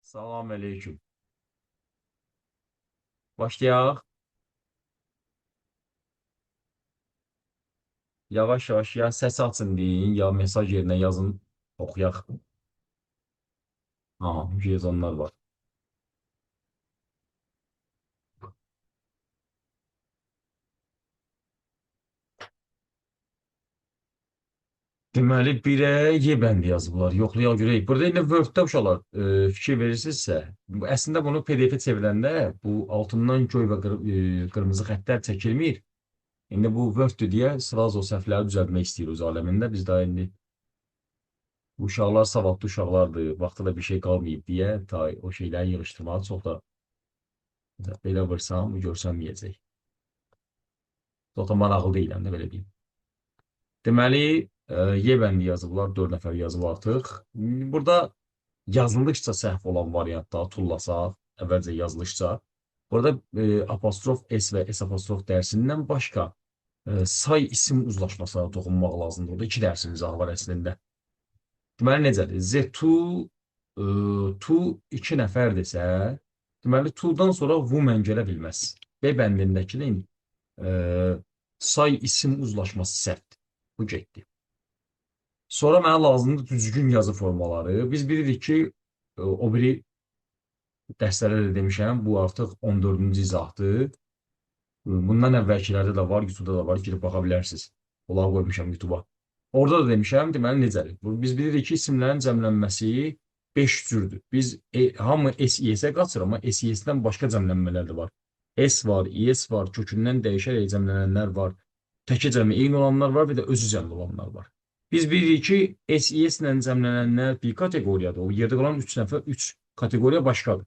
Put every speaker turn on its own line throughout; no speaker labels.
Salam aleyküm. Başlayaq. Yavaş yavaş ya səs açın deyin, ya mesaj yerinə yazın, oxuyaq. Aha, yazanlar var. Deməli, 1-ə Y bəndi yazıblar. Yoxlayaq görək. Burada indi Word-də uşaqlar fikir verirsinizsə, əslində bunu PDF-ə çevirəndə bu altından göy və qırmızı xəttlər çəkilmir. İndi bu Word-dür deyə sразу o səhvləri düzəltmək istəyir öz aləmində. Biz daha indi bu uşaqlar savadlı uşaqlardır, vaxtı da bir şey qalmayıb deyə ta o şeyləri yığışdırmağı çox da belə vursam, görsənməyəcək. Çox da maraqlı deyiləm də, belə deyim. Deməli, Y bəndi yazıblar, 4 nəfər yazıb artıq. Burada yazıldıqca səhv olan variantda tullasaq, əvvəlcə yazılışca, burada apostrof S və S apostrof dərsindən başqa say isim uzlaşmasına toxunmaq lazımdır. Orada iki dərsin izahı var əslində. Deməli, necədir? Z to, to 2 nəfərdirsə, deməli, to-dan sonra woman gələ bilməz. B bəndindəkinin say isim uzlaşması səhvdir. Bu getdi. Sonra mənə lazımdır düzgün yazı formaları. Biz bilirik ki, o biri dərslərdə də demişəm, bu artıq 14-cü izahdır. Bundan əvvəlkilərdə də var, YouTube-da da var, girib baxa bilərsiniz. Onları qoymuşam YouTube-a. Orada da demişəm, deməli necədir? Biz bilirik ki, isimlərin cəmlənməsi 5 cürdür. Biz hamı S-İS-ə qaçır, amma S-İS-dən başqa cəmlənmələr də var. S var, İS var, kökündən dəyişərək cəmlənənlər var, təkə cəmi eyni olanlar var, bir də özü cəmli olanlar var. Biz bilirik ki, S-İS ilə cəmlənənlər bir kateqoriyadır. O yerdə qalan 3 nəfər, 3 kateqoriya başqadır.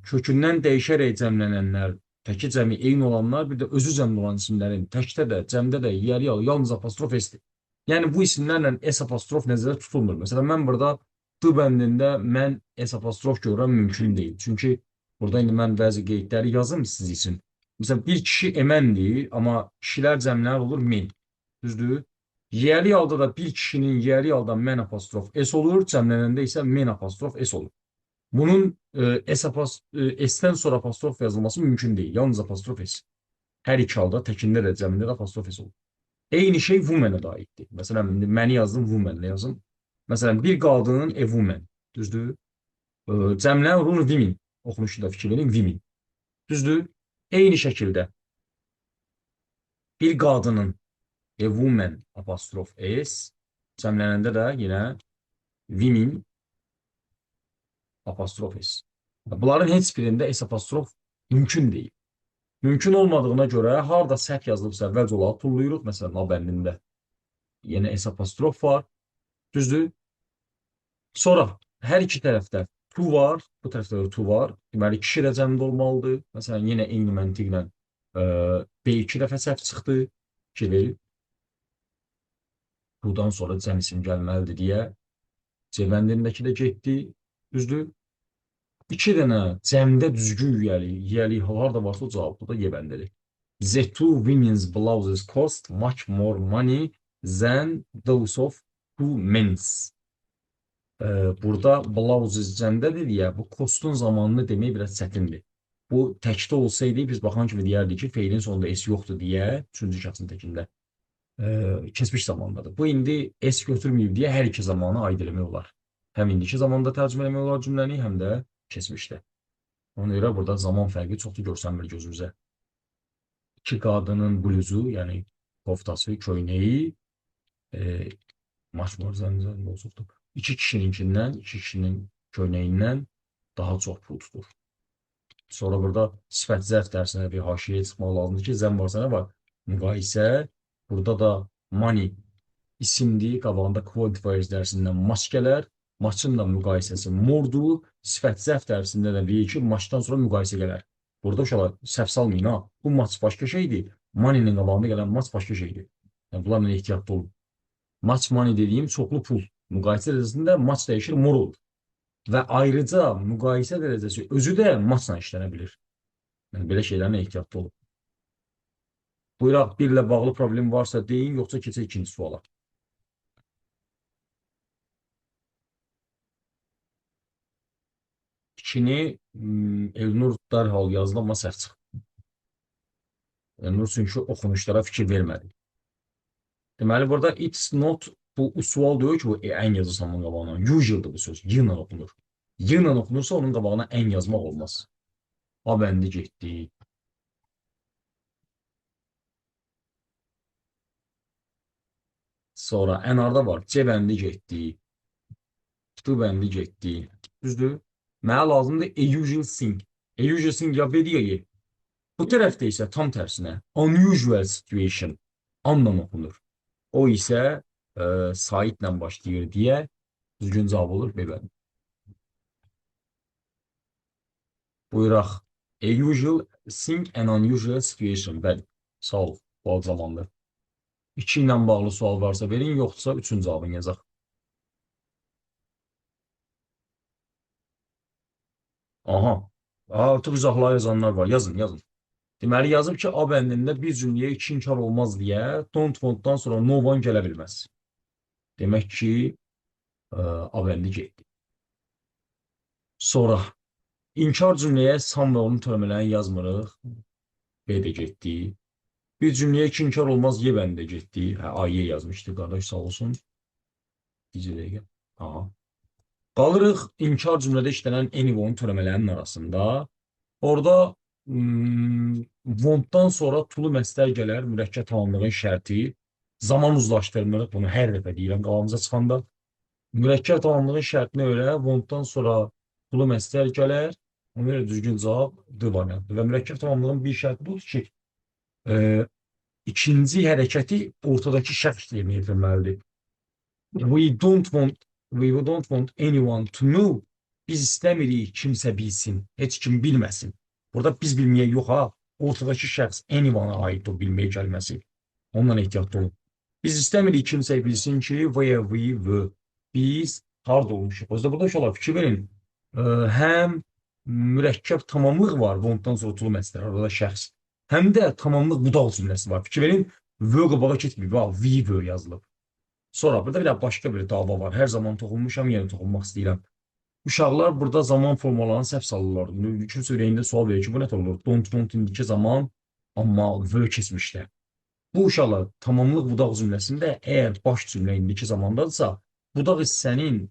Kökündən dəyişərək cəmlənənlər, təkə cəmi eyni olanlar, bir də özü cəmli olan isimlərin təkdə də, cəmdə də yiyəli yalnız apostrof S-dir. Yəni, bu isimlərlə S apostrof nəzərdə tutulmur. Məsələn, mən burada D bəndində mən S apostrof görürəm, mümkün deyil. Çünki burada indi mən bəzi qeydləri yazım siz üçün. Məsələn, bir kişi eməndir, amma kişilər cəmlər olur men. Düzdür? Yiyəli halda da bir kişinin yiyəli halda mən apostrof S olur, cəmlənəndə isə men apostrof S olur. Bunun S-dən sonra apostrof yazılması mümkün deyil. Yalnız apostrof S. Hər iki halda, təkində də, cəmində də apostrof S olur. Eyni şey woman-ə da aiddir. Məsələn, indi məni yazdım, woman-lə yazım. Məsələn, bir qadının a woman. Düzdür? Cəmlənən olur women. Oxunuşu da fikir verin, women. Düzdür? Eyni şəkildə bir qadının a woman apostrof S, cəmlənəndə də yenə women apostrof S. Bunların heç birində S apostrof mümkün deyil. Mümkün olmadığına görə harda səhv yazılıbsa əvvəlcə onları tullayırıq. Məsələn, A bəndində yenə S apostrof var. Düzdür? Sonra hər iki tərəfdə to var, bu tərəfdə də to var. Deməli, kişi də cəmdə olmalıdır. Məsələn, yenə eyni məntiqlə B 2 dəfə səhv çıxdı. 2 verib. To'dan sonra cəm isim gəlməlidir deyə C bəndindəki də getdi. Düzdür? 2 dənə cəmdə düzgün yiyəli harda varsa o cavab bu da Y bəndidir. The two women's blouses cost much more money than those of two men's. Burada blouses cəmdədir deyə bu cost'un zamanını demək biraz çətindir. Bu təkdə olsaydı biz baxan kimi deyərdik ki, feilin sonunda S yoxdur deyə üçüncü şəxsin təkində keçmiş zamandadır. Bu indi S götürməyib deyə hər iki zamanı aid eləmək olar. Həm indiki zamanda tərcümə eləmək olar cümləni, həm də keçmişdə. Ona görə burada zaman fərqi çoxdur görsənmir gözümüzə. İki qadının bluzu, yəni koftası, köynəyi, maç var zəncərində olsuqdur. İki kişininkindən, iki kişinin köynəyindən daha çox pul tutur. Sonra burada sifət zərf dərsinə bir haşiyə çıxmaq lazımdır ki, zəm varsa nə var? Müqayisə. Burada da money isimdir. Qabağında quantifiers dərsindən maç gələr. Maçın da müqayisəsi more'dur. Sifət zərf dərsində də deyir ki, maçdan sonra müqayisə gələr. Burada uşaqlar səhv salmayın ha. Bu maç başqa şeydir. Money-nin qabağında gələn maç başqa şeydir. Yəni, bunlarla ehtiyatlı olun. Maç money dediyim çoxlu pul. Müqayisə dərəcəsində maç dəyişir, more olur. Və ayrıca müqayisə dərəcəsi özü də maçla işlənə bilir. Yəni, belə şeylərlə ehtiyatlı olun. Buyuraq, birlə bağlı problem varsa deyin, yoxsa keçək ikinci suala. 2-ni Elnur dərhal yazdı, amma səhv çıxdı. Elnur çünki oxunuşlara fikir vermədi. Deməli, burada it's not bu sual deyil ki, bu ən yazırsan bunun qabağına. Usual'dır bu söz. Y ilə oxunur. Y ilə oxunursa onun qabağına ən yazmaq olmaz. A bəndi getdi. Sonra N harda var? C bəndi getdi. D bəndi getdi. Düzdür? Mənə lazımdır a usual thing. A usual thing ya B ya Y. Bu tərəfdə isə tam tərsinə unusual situation anla oxunur. O isə saitlə başlayır deyə düzgün cavab olur B bəndi. Buyuraq. A usual thing and unusual situation. Bəli. Sağ ol. Bu zamandır. 2 ilə bağlı sual varsa verin, yoxdursa 3-ün cavabını yazaq. Aha. Artıq izahlar yazanlar var. Yazın, yazın. Deməli, yazıb ki, A bəndində bir cümləyə iki inkar olmaz deyə don't want'dan sonra no one gələ bilməz. Demək ki, A bəndi getdi. Sonra inkar cümləyə some və onun törəmələrini yazmırıq. B də getdi. Bir cümləyə iki inkar olmaz, Y bəndi də getdi. Hə, A, Y yazmışdı qardaş, sağ olsun. Bir dəqiqə. Aha. Qalırıq inkar cümlədə işlənən any və onun törəmələrinin arasında. Orada want'dan sonra tulu məstər gələr, mürəkkəb tamamlığın şərti. Zaman uzlaşdırmırıq, bunu hər dəfə deyirəm qabağımıza çıxanda. Mürəkkəb tamamlığın şərtinə görə want'dan sonra tulu məstər gələr. Ona görə düzgün cavab D variantıdır. Və mürəkkəb tamamlığın bir şərti budur ki, ikinci hərəkəti ortadakı şəxs yerinə yetirməlidir. We don't want anyone to know. Biz istəmirik kimsə bilsin, heç kim bilməsin. Burada biz bilməyə yox ha, ortadakı şəxs anyone'a aid o bilməyə kəlməsi. Ondan ehtiyatlı olun. Biz istəmirik kimsə bilsin ki, where we were. Biz harda olmuşuq. Özdə burada uşaqlar fikir verin. Həm mürəkkəb tamamlıq var want'dan sonra tulu məstər, orada şəxs. Həm də tamamlıq budaq cümləsi var. Fikir verin, were qabağa getməyib, ha, we were yazılıb. Sonra burada bir də başqa bir dava var. Hər zaman toxunmuşam, yenə toxunmaq istəyirəm. Uşaqlar burada zaman formalarını səhv salırlar. Kimsə ürəyində sual verir ki, bu nə olur? Don't want indiki zaman, amma were keçmişdə. Bu uşaqlar tamamlıq budaq cümləsində əgər baş cümlə indiki zamandadırsa, budaq hissənin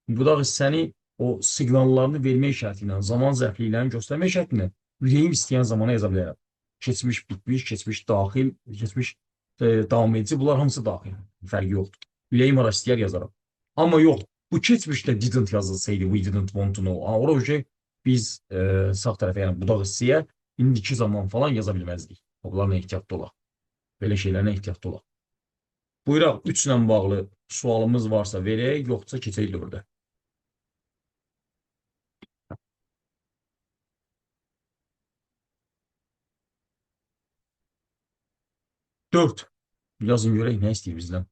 budaq hissəni o siqnallarını vermək şərti ilə, zaman zərfliklərini göstərmək şərti ilə ürəyim istəyən zamana yaza bilərəm. Keçmiş, bitmiş, keçmiş, daxil, keçmiş, davam edici, bunlar hamısı daxil. Fərqi yoxdur. Ürəyim hara istəyər yazaram. Amma yox, bu keçmişdə didn't yazılsaydı, we didn't want to know. Ha, ora ki, biz sağ tərəfə, yəni budaq hissəyə indiki zaman falan yaza bilməzdik. Bunlarla ehtiyatlı olaq. Belə şeylərlə ehtiyatlı olaq. Buyuraq, 3 ilə bağlı sualımız varsa verək, yoxsa keçək 4-ə. 4. Yazın görək nə istəyir bizdən.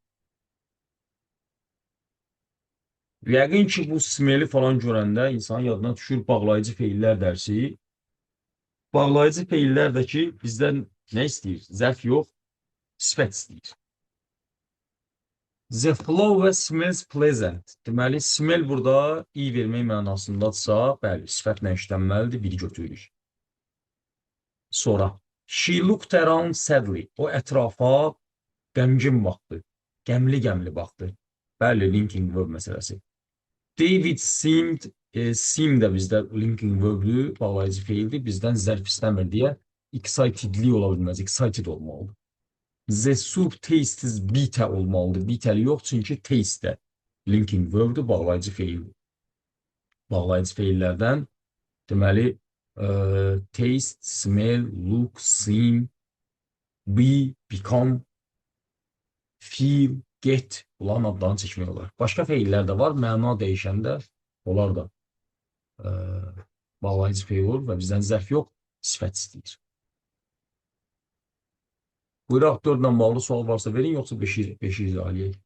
Yəqin ki, bu smeli falan görəndə insanın yadına düşür bağlayıcı feillər dərsi. Bağlayıcı feillər də ki, bizdən nə istəyir? Zərf yox, sifət istəyir. The flower smells pleasant. Deməli, smell burada iyi vermək mənasındadırsa, bəli, sifətlə işlənməlidir, biri götürürük. Sonra, she looked around sadly. O ətrafa qəmgin baxdı. Qəmli-qəmli baxdı. Bəli, linking verb məsələsi. David seemed, seem də bizdə linking verb'lü, bağlayıcı feildir. Bizdən zərf istəmir deyə excitedly ola bilməz. Excited olmalıdır. The soup tastes bitter olmalıdır. Bitterli yox, çünki taste də linking verb'dir, bağlayıcı feildir. Bağlayıcı feillərdən deməli, taste, smell, look, seem, be, become, feel, get bunların adlarını çəkmək olar. Başqa feillər də var. Məna dəyişəndə onlar da e, bağlayıcı feil olur və bizdən zərf yox, sifət istəyir. Buyuraq, 4 ilə bağlı sual varsa verin, yoxsa 5-i izah eləyək.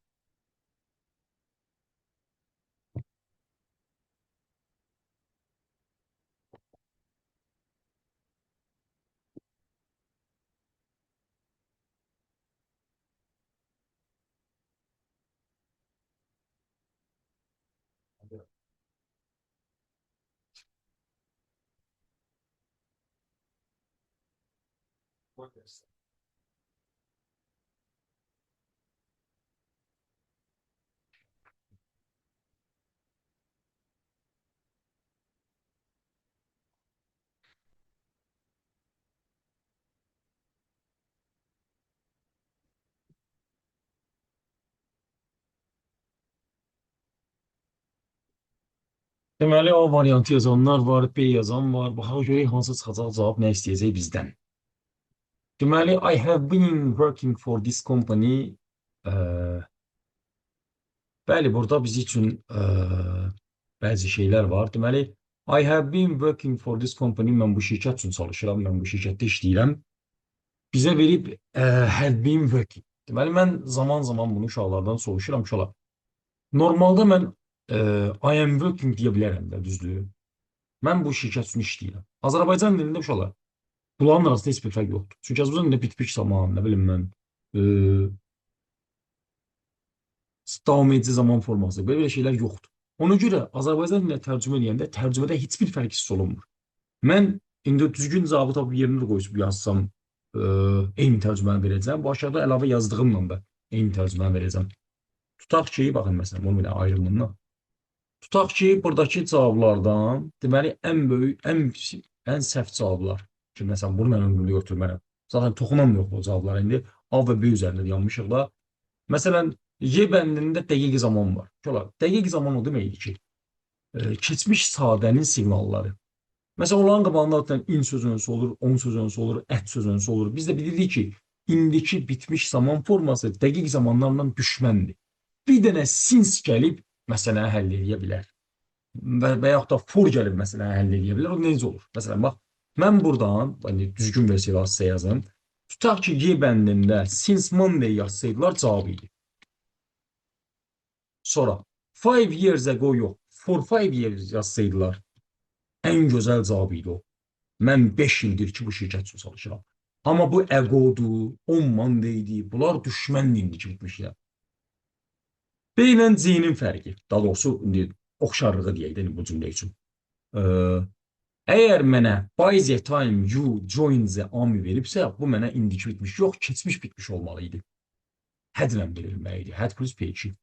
Deməli, A variantı yazanlar var, B yazan var. Baxaq görək hansı çıxacaq cavab nə istəyəcək bizdən. Deməli, I have been working for this company. Bəli, burada biz üçün bəzi şeylər var. Deməli, I have been working for this company. Mən bu şirkət üçün çalışıram, mən bu şirkətdə işləyirəm. Bizə verib have been working. Deməli, mən zaman-zaman bunu uşaqlardan soruşuram, uşaqlar. Normalda mən I am working deyə bilərəm də, düzdür. Mən bu şirkət üçün işləyirəm. Azərbaycan dilində uşaqlar, bunların arasında heç bir fərq yoxdur. Çünki Azərbaycan dilində bitmiş zaman, nə bilim mən, davam edici zaman forması, belə şeylər yoxdur. Ona görə Azərbaycan dilinə tərcümə edəndə tərcümədə heç bir fərq hiss olunmur. Mən indi düzgün cavabı tapıb yerinə qoyub yazsam, eyni tərcüməni verəcəm. Bu aşağıda əlavə yazdığımla da eyni tərcüməni verəcəm. Tutaq ki, baxın məsələn, bunu belə ayırım bundan. Tutaq ki, buradakı cavablardan, deməli, ən böyük, ən səhv cavablar ki, məsələn, bunu mən ömrümdə götürmərəm. Zaten toxunan yox o cavablar indi. A və B üzərində dayanmışıq da. Məsələn, Y bəndində dəqiq zaman var. Olar, dəqiq zaman o deməkdir ki, keçmiş sadənin siqnalları. Məsələn, onların qabağında zaten in söz öncüsü olur, on söz öncüsü olur, ət söz öncüsü olur. Biz də bilirik ki, indiki bitmiş zaman forması dəqiq zamanlarla düşməndir. Bir dənə since gəlib məsələni həll edə bilər. Və yaxud da for gəlib məsələni həll edə bilər. O necə olur? Məsələn, bax, mən buradan, yəni düzgün versiya sizə yazım. Tutaq ki, Y bəndində since Monday yazsaydılar cavab idi. Sonra 5 years ago yox, for 5 years yazsaydılar ən gözəl cavab idi o. Mən 5 ildir ki, bu şirkət üçün çalışıram. Amma bu ago'dur, on Monday'di. Bunlar düşməndir indiki bitmişlər. B ilə C-nin fərqi, daha doğrusu indi oxşarlığı deyək də bu cümlə üçün. Əgər mənə by the time you join the army veribsə, bu mənə indiki bitmiş yox, keçmiş bitmiş olmalı idi. Had-lə verilməli idi. Had plus P2.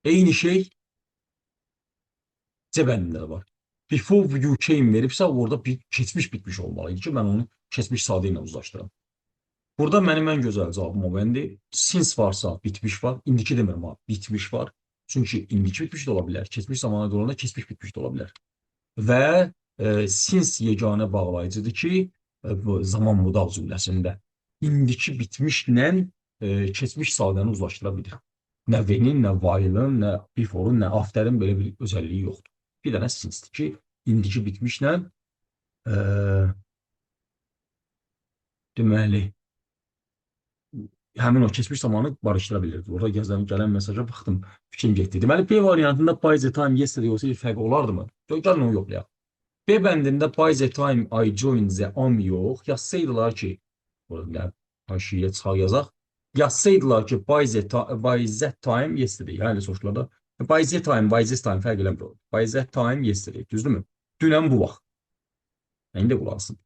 Eyni şey C bəndində də var. Before you came veribsə, orada bir keçmiş bitmiş olmalı idi ki, mən onu keçmiş sadə ilə uzlaşdıram. Burada mənim ən gözəl cavabım o bəndir. Since varsa bitmiş var. İndiki demirəm ha, bitmiş var. Çünki indiki bitmiş də ola bilər. Keçmiş zamana olanda keçmiş bitmiş də ola bilər. Və since yeganə bağlayıcıdır ki, bu zaman mudal cümləsində indiki bitmişlə keçmiş sadəni uzlaşdıra bilir. Nə when-in, nə while-ın, nə before-un, nə after-in belə bir özəlliyi yoxdur. Bir dənə since-dir ki, indiki bitmişlə deməli həmin o keçmiş zamanı barışdıra bilirdi. Orada gəzən, gələn mesaja baxdım, fikrim getdi. Deməli, B variantında by the time yesterday olsaydı fərq olardımı? Gəlin onu yoxlayaq. B bəndində by the time I joined the army yox, yazsaydılar ki, burada haşiyə çıxaq yazaq, yazsaydılar ki, by that time yesterday, yəni soruşdular da, by the time, by this time fərq eləmir. By that time yesterday, düzdürmü? Dünən bu vaxt. İndi qulaq asın.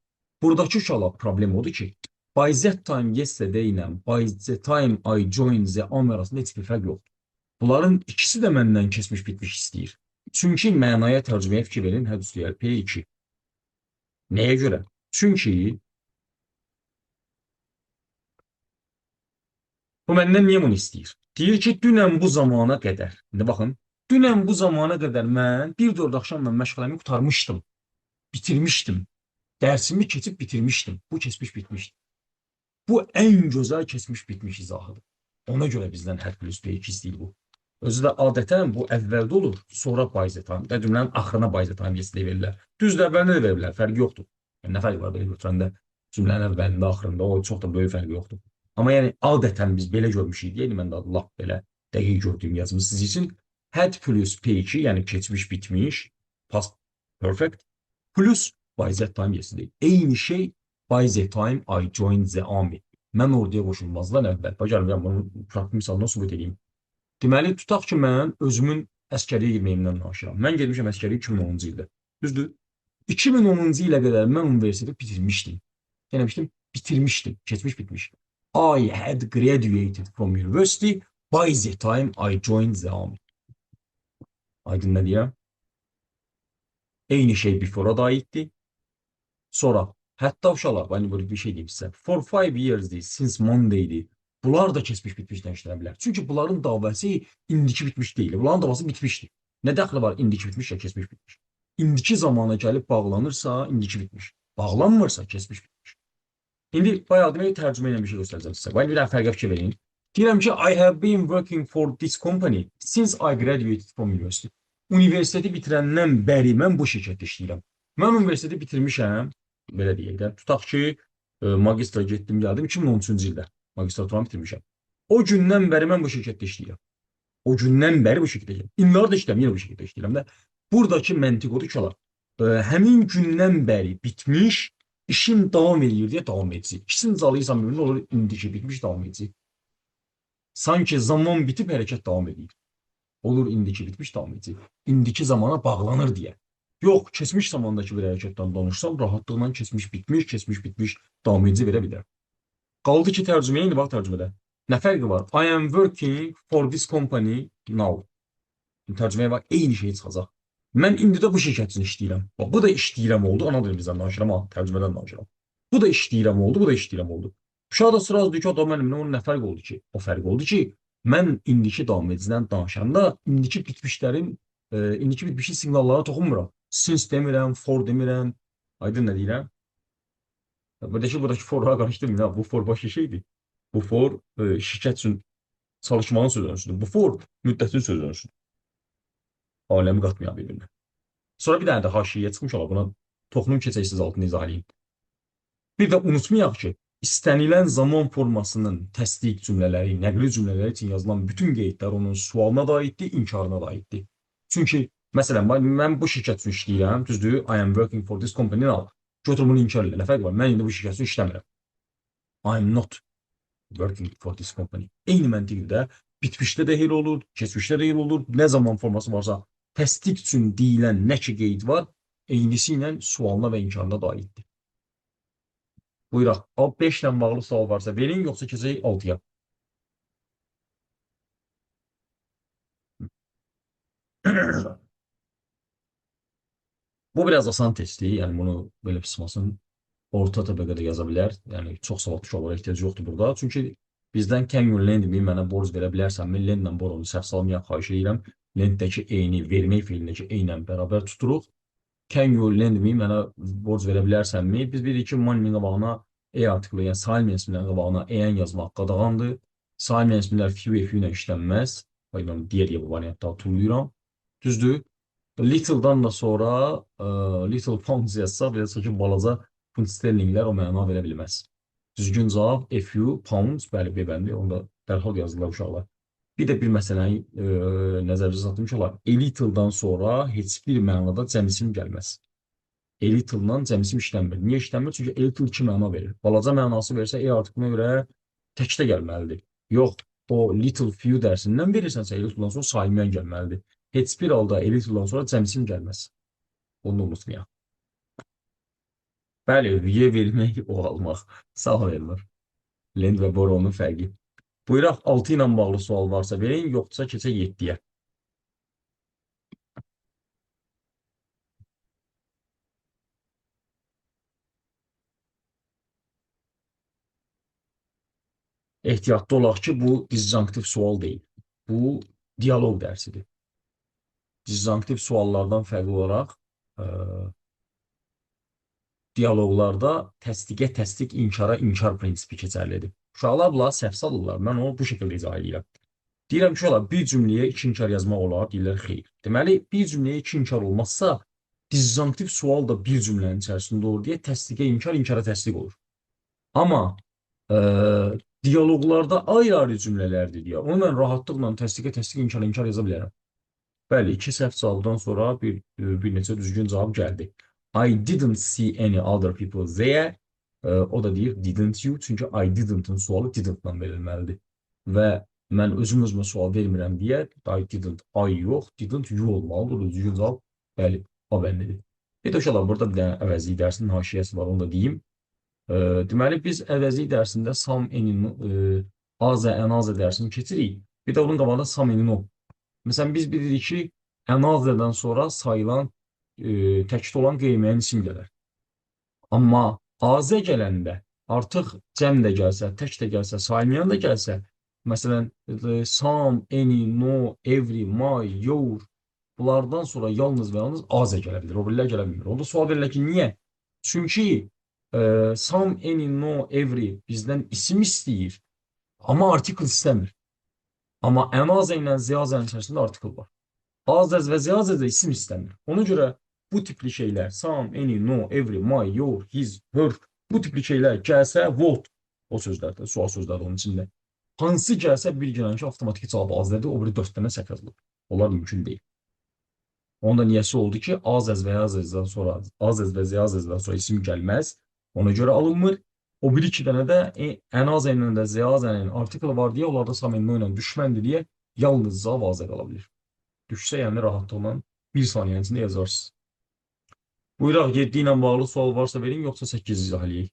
Buradakı uşaqlar problem odur ki, by that time yesterday ilə by the time I joined the army arasında heç bir fərq yoxdur. Bunların ikisi də məndən keçmiş bitmiş istəyir. Çünki mənaya tərcüməyə fikir verin, had üstəgəl P2. Nəyə görə? Çünki bu məndən niyə bunu istəyir? Deyir ki, dünən bu zamana qədər. İndi baxın, dünən bu zamana qədər mən 1-4 axşamla məşğələmi qurtarmışdım. Bitirmişdim. Dərsimi keçib bitirmişdim. Bu keçmiş bitmişdi. Bu ən gözəl keçmiş bitmiş izahıdır. Ona görə bizdən had plus P2 istəyir bu. Özü də adətən bu əvvəldə olur, sonra by the time. Və cümlənin axırına by the time yesterday verirlər. Düzdür, əvvəlində də verə bilər, fərqi yoxdur. Yəni, nə fərqi var belə götürəndə cümlənin əvvəlində, axırında o çox da böyük fərqi yoxdur. Amma yəni adətən biz belə görmüşük deyə, mən də lap belə dəqiq gördüyüm yazımı siz üçün. Had plus P2, yəni keçmiş bitmiş, past perfect, plus by that time yesterday. Eyni şey by the time I joined the army. Mən orduya qoşulmazdan əvvəl. Bacarım, yəni bunu praktik misalına sübut edeyim. Deməli, tutaq ki, mən özümün əskərliyə girməyimdən danışıram. Mən girmişəm əskərliyə 2010-cu ildə. Düzdür? 2010-cu ilə qədər mən universiteti bitirmişdim. Demişdim, bitirmişdim. Keçmiş bitmiş. I had graduated from university by the time I joined the army. Aydın nə deyirəm? Eyni şey before'a da aiddir. Sonra, hətta uşaqlar, hani böyle bir şey deyim sizə. For 5 years'di, since Monday'di. Bunlar da keçmiş bitmişdən işlənə bilər. Çünki bunların davası indiki bitmiş deyil. Bunların davası bitmişdir. Nə dəxli var indiki bitmiş ya keçmiş bitmiş? İndiki zamana gəlib bağlanırsa, indiki bitmiş. Bağlanmırsa, keçmiş bitmiş. İndi bayağı demək tərcümə ilə bir şey göstərəcəm sizə. Bir dənə fərqə fikir verin. Deyirəm ki, I have been working for this company since I graduated from university. Universiteti bitirəndən bəri mən bu şirkətdə işləyirəm. Mən universiteti bitirmişəm, belə deyək də. Tutaq ki, magistra getdim, gəldim 2013-cü ildə magistraturanı bitirmişəm. O gündən bəri mən bu şirkətdə işləyirəm. O gündən bəri bu şirkətdə işləyirəm. İndiləri də işləyirəm, yenə bu şirkətdə işləyirəm də. Buradakı məntiq odur ki, həmin gündən bəri bitmiş, işim davam eləyir deyə davam edəcək. İkisini calıyırsan birbirine olur indiki bitmiş davam edəcək. Sanki zaman bitib hərəkət davam edir. Olur indiki bitmiş davam edəcək. İndiki zamana bağlanır deyə. Yox, keçmiş zamandakı bir hərəkətdən danışsam, rahatlıqla keçmiş bitmiş, keçmiş bitmiş davam edici verə bilər. Qaldı ki tərcüməyə, indi bax tərcümədə. Nə fərqi var? I am working for this company now. Tərcüməyə bax, eyni şey çıxacaq. Mən indi də bu şirkət üçün işləyirəm. Bax, bu da işləyirəm oldu. Ana dilimizdən danışıram, ha, tərcümədən danışıram. Bu da işləyirəm oldu, bu da işləyirəm oldu. Uşaq da sıraz deyir ki, adam müəllim, onun nə fərqi oldu ki? O fərq oldu ki, mən indiki davam edicidən danışanda indiki bitmişlərin, indiki bitmişin siqnallarına toxunmuram. Since demirəm, for demirəm. Aydın nə deyirəm? Buradakı for'a qarışdırmayın. Bu for başqa şeydir. Bu for şirkət üçün çalışmanın söz ölçüsüdür. Bu for müddətin söz ölçüsüdür. Aləmi qatmayan bir-birinə. Sonra bir dənə də haşiyə çıxmış olar. Buna toxunum keçək siz altını izah eləyin. Bir də unutmayaq ki, istənilən zaman formasının təsdiq cümlələri, nəqli cümlələri üçün yazılan bütün qeydlər onun sualına da aiddir, inkarına da aiddir. Çünki məsələn, mən bu şirkət üçün işləyirəm, düzdür? I am working for this company now. Götür bunu inkar elə. Nə fərqi var? Mən indi bu şirkət üçün işləmirəm. I am not working for this company. Eyni məntiqdə bitmişdə də elə olur, keçmişdə də elə olur. Nə zaman forması varsa təsdiq üçün deyilən nə ki qeyd var, eynisi ilə sualına və inkarına da aiddir. Buyuraq. 5 ilə bağlı sual varsa verin, yoxsa keçək 6-ya. Bu biraz asan testdir. Yəni bunu belə pis orta təbəqədə yaza bilər. Yəni çox savadlı uşaqlara ehtiyac yoxdur burada. Çünki bizdən can you lend me, mənə borc verə bilərsənmi? Lendlə borcunu səhv salmayaq, xahiş edirəm. Lenddəki eyni, vermək feilindəki e ilə bərabər tuturuq. Can you lend me, mənə borc verə bilərsənmi? Biz bilirik ki, money-nin qabağına e artiklı, yəni sayılmayan isimlərin qabağına en yazmaq qadağandır. Sayılmayan isimlər few, a few ilə işlənməz. Pardon, deyə bu variantda tullayıram. Düzdür? Little'dan da sonra little pounds yazsaq, belə ki, balaca funt sterlinglər o məna verə bilməz. Düzgün cavab a few pounds, bəli, B bəndi, onu da dərhal yazdılar uşaqlar. Bir də bir məsələni nəzərinizə çatdırmış olar. A little'dan sonra heç bir mənada cəm isim gəlməz. A little'dan cəm isim işlənmir. Niyə işlənmir? Çünki a little iki məna verir. Balaca mənası versə, A artiklına görə təkdə gəlməlidir. Yox, o little few dərsindən verirsənsə, a little'dan sonra saymayan gəlməlidir. Heç bir halda a little'dan sonra cəm isim gəlməz. Bunu unutmayaq. Bəli, Y vermək, o almaq. Sağ ol Elmar. Lend və borrow'nun fərqi. Buyuraq, 6 ilə bağlı sual varsa verin, yoxdursa keçək 7-yə. Ehtiyatlı olaq ki, bu disjunktiv sual deyil. Bu diyaloq dərsidir. Disjunktiv suallardan fərqli olaraq diyaloqlarda təsdiqə təsdiq, inkara inkar prinsipi keçərlidir. Uşaqlar bunlar səhv salırlar. Mən onu bu şəkildə izah edirəm. Deyirəm ki, olar, bir cümləyə iki inkar yazmaq olar, deyirlər xeyr. Deməli, bir cümləyə iki inkar olmazsa, disjunktiv sual da bir cümlənin içərisində olur deyə təsdiqə inkar, inkara təsdiq olur. Amma diyaloqlarda ayrı-ayrı cümlələrdir deyə. Onu mən rahatlıqla təsdiqə təsdiq, inkara inkar yaza bilərəm. Bəli, iki səhv cavabdan sonra bir neçə düzgün cavab gəldi. I didn't see any other people there. O da deyir didn't you? Çünki I didn't-ın sualı didn't-la verilməlidir. Və mən özüm özümə sual vermirəm deyə I didn't, I yox, didn't you olmalıdır. Düzgün cavab bəli, A bəndidir. Bir də uşaqlar, burada bir dənə əvəzlik dərsinin haşiyəsi var, onu da deyim. Deməli, biz əvəzlik dərsində some, any, azə, ən azə dərsini keçirik. Bir də onun qabağında some, any, no. Məsələn, biz bilirik ki, ən azədən sonra sayılan, təkdə olan qeyri-müəyyən isim gələr. Amma azə gələndə artıq cəm də gəlsə, tək də gəlsə, saymayan da gəlsə, məsələn, some, any, no, every, my, your, bunlardan sonra yalnız və yalnız azə gələ bilir. O birilər gələ bilmir. Onda sual verirlər ki, niyə? Çünki some, any, no, every bizdən isim istəyir, amma artikel istəmir. Amma ən azə ilə ziyazənin içərisində artikel var. Azəz və ziyazə də isim istəmir. Ona görə bu tipli şeylər, some, any, no, every, my, your, his, her, bu tipli şeylər gəlsə, what, o sözlərdə, sual sözləri onun içində. Hansı gəlsə bir gələn ki, avtomatik cavabı azədir, o biri 4 dənə səhv yazılıb. Onlar mümkün deyil. Onun da niyəsi oldu ki, azəz və yazəzdən sonra, azəz və ziyazəzdən sonra isim gəlməz. Ona görə alınmır. O biri iki dənə də ən azə ilə də ziyazənin artiklı var deyə, onlarda some, any, no ilə düşməndir deyə yalnız cavab azə qala bilir. Düşsə, yəni rahatlıqla bir saniyənin içində yazarsınız. Buyuraq, 7 ilə bağlı sual varsa verin, yoxsa 8 izah eləyək.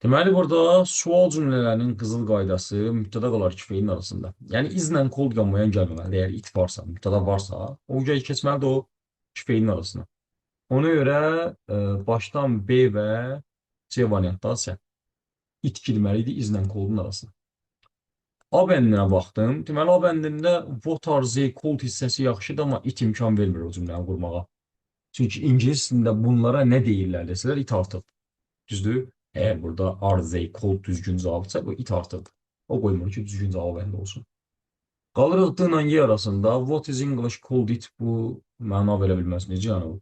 Deməli, burada sual cümlələrinin qızıl qaydası mübtəda qalar iki feilin arasında. Yəni, izlə called qanmayan gəlməməlidir. Əgər it varsa, mübtəda varsa, o keçməlidir o iki feilin arasına. Ona görə başdan B və C variantları səhv. It girməli idi izlə called'un arasına. A bəndinə baxdım. Deməli, A bəndində what are they called hissəsi yaxşıdır, amma it imkan vermir o cümləni qurmağa. Çünki ingilis dilində bunlara nə deyirlər desələr, it artıqdır. Düzdür? Əgər burada are they called düzgün cavabdırsa, bu it artıqdır. O qoymur ki, düzgün cavab bəndi olsun. Qalırıq D ilə Y arasında. What is English called it? Bu məna verə bilməz. Necə yəni bu?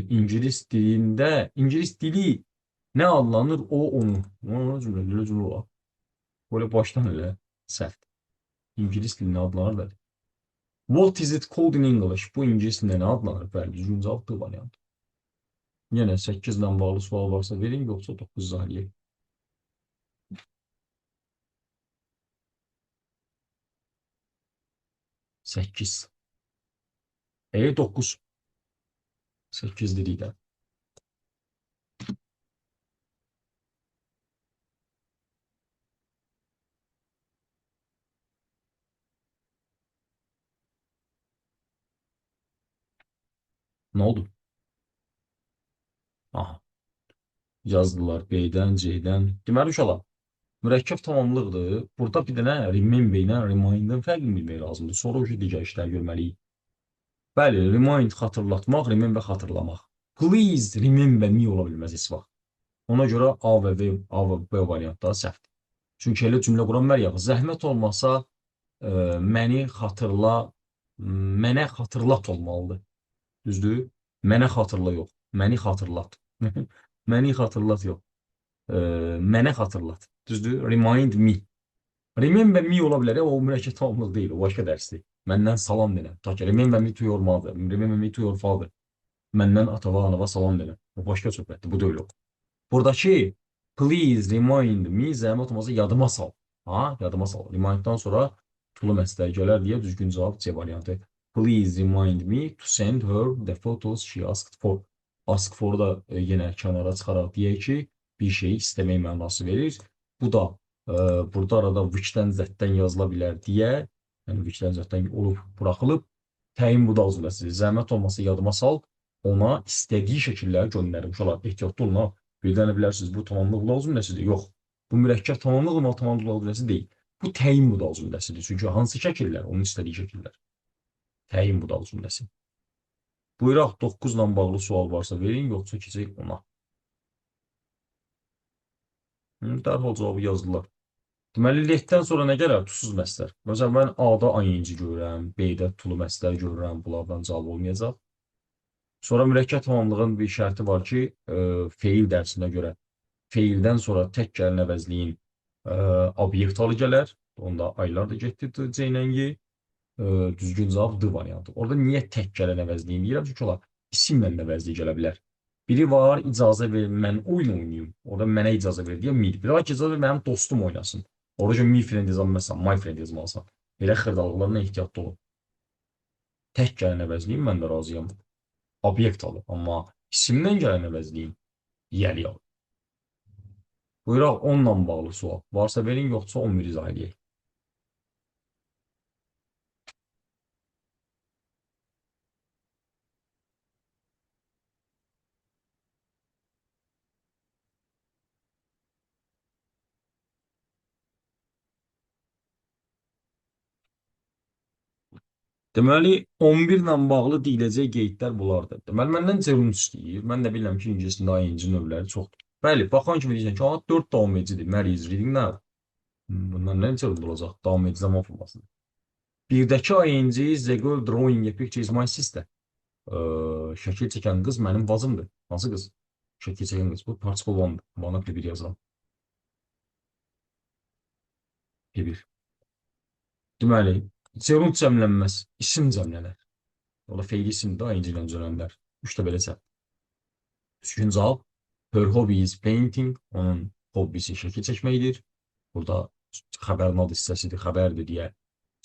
İngilis dilində, İngilis dili nə adlanır? O, onu. Ona cümlə, elə cümlə olar. Böyle başdan elə səhvdir. İngilis dilində adlanır bəli. What is it called in English? Bu ingilis dilində nə adlanır? Bəli, düzgün cavab D variantı. Yenə 8 ilə bağlı sual varsa verin, yoxsa 9 izah eləyək. 8. 9. 8 dedik də. Nə oldu? Aha. Yazdılar B-dən, C-dən. Deməli, uşaqlar, mürəkkəb tamamlıqdır. Burada bir dənə remember ilə remind-ın fərqini bilmək lazımdır. Sonra o digər işləri görməliyik. Bəli, remind xatırlatmaq, remember xatırlamaq. Please remember me ola bilməz heç vaxt. Ona görə A və V, A və B variantları səhvdir. Çünki elə cümlə quran var ya, zəhmət olmasa məni xatırla, mənə xatırlat olmalıdır. Düzdür? Mənə xatırla yox, məni xatırlat. Məni xatırlat yox. Mənə xatırlat. Düzdür? Remind me. Remember me ola bilər, o mürəkkəb tamamlıq deyil, o başqa dərsdir. Məndən salam denə. Ta ki, remember me to your mother, remember me to your father. Məndən atava, anava salam denə. O başqa söhbətdir, bu deyil o. Buradakı please remind me zəhmət olmasa yadıma sal. Ha, yadıma sal. Remind'dan sonra tulu məsələ gələr deyə düzgün cavab C variantı. Please remind me to send her the photos she asked for. Ask for da yenə kənara çıxaraq deyək ki, bir şeyi istəmək mənası verir. Bu da burada arada which-dən zətdən yazıla bilər deyə, yəni which-dən zətdən olub, buraxılıb. Təyin budaq cümləsidir. Zəhmət olmasa yadıma sal, ona istədiyi şəkilləri göndərim. Uşaqlar, ehtiyatlı olun ha. Bir dənə bilərsiniz, bu tamamlıq budaq cümləsidir. Yox, bu mürəkkəb tamamlıq, amma tamamlıq budaq cümləsi deyil. Bu təyin budaq cümləsidir. Çünki hansı şəkillər? Onun istədiyi şəkillər. Təyin budaq cümləsi. Buyuraq, 9 ilə bağlı sual varsa verin, yoxsa keçək ona. Dərhal cavabı yazdılar. Deməli, letdən sonra nə gələr? Tusuz məslər. Məsələn, mən A-da ing görürəm, B-də tulu məslər görürəm, bunlardan cavab olmayacaq. Sonra mürəkkəb tamamlığın bir şərti var ki, feil dərsinə görə feildən sonra tək gələn əvəzliyin obyekt halı gələr. Onda aylar da getdi C ilə Y. Düzgün cavab D variantı. Orada niyə tək gələn əvəzliyin deyirəm? Çünki olar, İsimlə də əvəzlik gələ bilər. Biri var, icazə ver, mən oyun oynayım. Orada mənə icazə ver deyə me. Biri var ki, icazə ver, mənim dostum oynasın. Orada me friend yazılmazsan, my friend yazmalısan. Belə xırdalıqlarla ehtiyatlı olun. Tək gələn əvəzliyim, mən də razıyam. Obyekt alır. Amma isimdən gələn əvəzliyim, yəli alır. Buyuraq, onunla bağlı sual. Varsa verin, yoxsa 11 izah eləyək. Deməli, 11 ilə bağlı deyiləcək qeydlər bunlardır. Deməli, məndən gerund istəyir. Mən də bilirəm ki, ingilis dilində ing növləri çoxdur. Bəli, baxan kimi deyirsən ki, aha, 4 davam edicidir. Mary is reading now. Bundan nə gerund olacaq? Davam edici zaman formasıdır. Birdəki ing the girl drawing a picture is my sister. Şəkil çəkən qız mənim bacımdır. Hansı qız? Şəkil çəkən qız. Bu participle one'dır. Bana P1 yazıram. P1. Deməli, gerund cəmlənməz, isim cəmlənər. O da feili isimdir, ing ilə cəmlənər. 3 də belə cəmlənər. Düzgün cavab, her hobby is painting. Onun hobbisi şəkil çəkməkdir. Burada xəbərin ad hissəsidir, xəbərdir deyə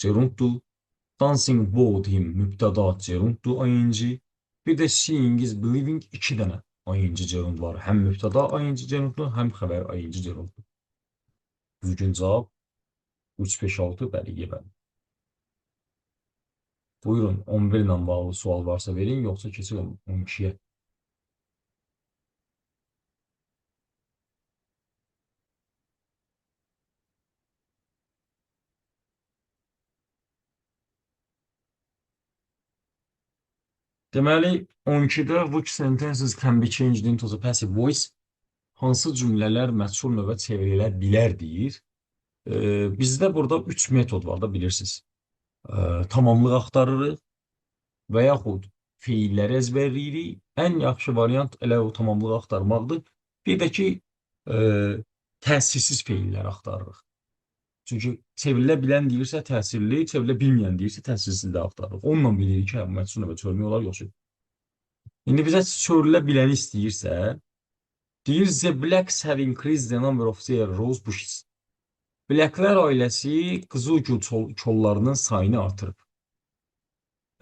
gerunddur. Dancing bored him mübtəda gerunddur, ing. Bir də seeing is believing 2 dənə ing gerund var. Həm mübtəda ing gerunddur, həm xəbər ing gerunddur. Düzgün cavab 3, 5, 6, bəli, Y bəli. Buyurun, 11 ilə bağlı sual varsa verin, yoxsa keçir 12-yə. Deməli, 12-də which sentences can be changed into the passive voice? Hansı cümlələr məchul növə çevrilə bilər deyir. Bizdə burada 3 metod var da bilirsiniz. Tamamlıq axtarırıq və yaxud feilləri əzbərləyirik. Ən yaxşı variant elə o tamamlıq axtarmaqdır. Bir də ki, təsirsiz feilləri axtarırıq. Çünki çevrilə bilən deyirsə təsirli, çevrilə bilməyən deyirsə təsirsiz də axtarırıq. Onunla bilirik ki, hə, məchul növə çevirmək olar, yoxsa. İndi bizə çevrilə biləni istəyirsə, deyir, the blacks have increased the number of their rose bushes. Blacklər ailəsi qızılgül kollarının sayını artırıb.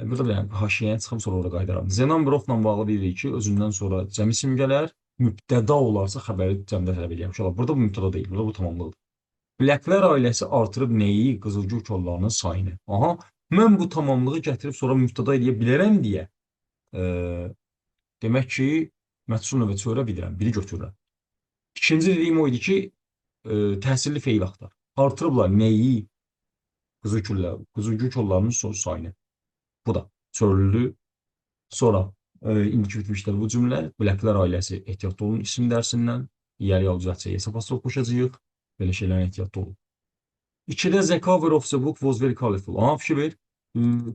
Burada bir dənə haşiyəyə çıxım, sonra orada qayıdaram. The number of-la bağlı bilirik ki, özündən sonra cəm isim gələr, mübtəda olarsa xəbəri cəmdə tələb eləyər. Uşaqlar, burada bu mübtəda deyil, burada bu tamamlıqdır. Blacklər ailəsi artırıb nəyi? Qızılgül kollarının sayını. Aha, mən bu tamamlığı gətirib sonra mübtəda eləyə bilərəm deyə. Demək ki, məchul növə çevirə bilirəm, biri götürürəm. İkinci dediyim o idi ki, təsirli feil axtar. Artırıblar nəyi? Qızılgül kollarının sayını. Bu da çevrildi. Sonra indiki bitmişdir bu cümlə. Blacklər ailəsi ehtiyatlı olun isim dərsindən. İyəli alacaqsa hesab astrop qoşacağıq. Belə şeylərə ehtiyatlı olun. 2-də the cover of the book was very colorful. Aha, fikir ver.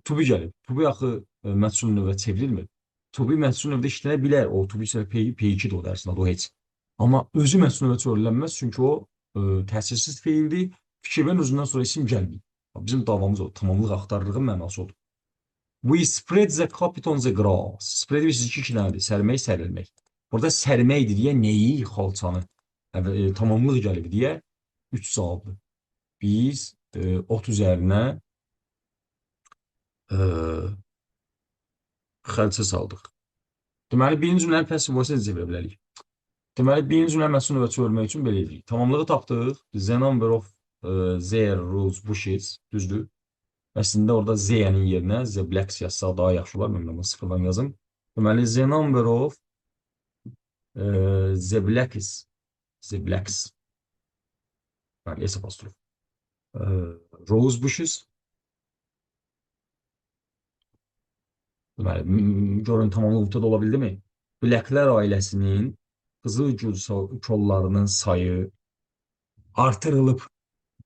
To be gəlib. To be axı məchul növə çevrilmir. To be məchul növdə işlənə bilər. O to be isə P2-dir o dərsin adı, o heç. Amma özü məchul növə çevrilənməz. Çünki o təsirsiz feildir. Fikir verin, özündən sonra isim gəlməyib. Bizim davamız o. Tamamlıq axtarırığın mənası odur. We spread the carpet on the grass. Spread bilirsiniz ki, iki dənədir. Sərmək, sərilmək. Burada sərməkdir deyə nəyi? Xalçanı. Tamamlıq gəlib deyə 3 cavabdır. Biz ot üzərinə xalça saldıq. Deməli, birinci cümlənin passive voice-ını necə çevirə bilərik? Deməli, birinci cümlə məchul növə çevirmək üçün belə edirik. Tamamlığı tapdıq. The number of their rose bushes. Düzdür. Əslində orada Z-nin yerinə the blacks yazsaq daha yaxşı olar. Mən bunu sıfırdan yazım. Deməli, the number of the blacks. The blacks. Bəli, S apostrof. Rose bushes. Deməli, görün tamamlıq da ola bildimi? Blacklər ailəsinin qızılgül kollarının sayı artırılıb.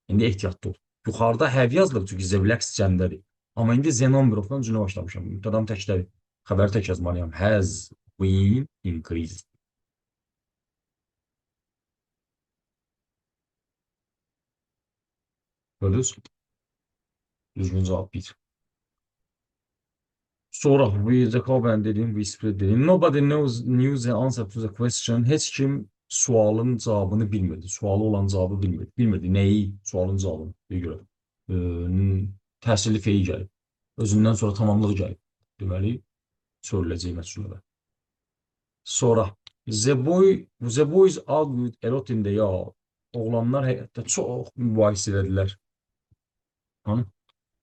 İndi ehtiyatlı ol. Yuxarıda have yazılıb, çünki the blacks cəmdədir. Amma indi the number of-dan cümlə başlamışam. Mübtədam təkdədir. Xəbəri tək yazmalıyam. Has been increased. Gördünüz? Düzgün cavab 1. Sonra we the ben dedim, we split dedim. Nobody knows knew the answer to the question. Heç kim sualın cavabını bilmirdi. Sualı olan cavabı bilmirdi. Bilmirdi nəyi? Sualın cavabını. Bir görə. Təsirli feil gəlib. Özündən sonra tamamlıq gəlib. Deməli, çevriləcək məhsullara. Sonra the boys argued a lot in the yard. Oğlanlar həyətdə çox mübahisə elədilər. Hanı?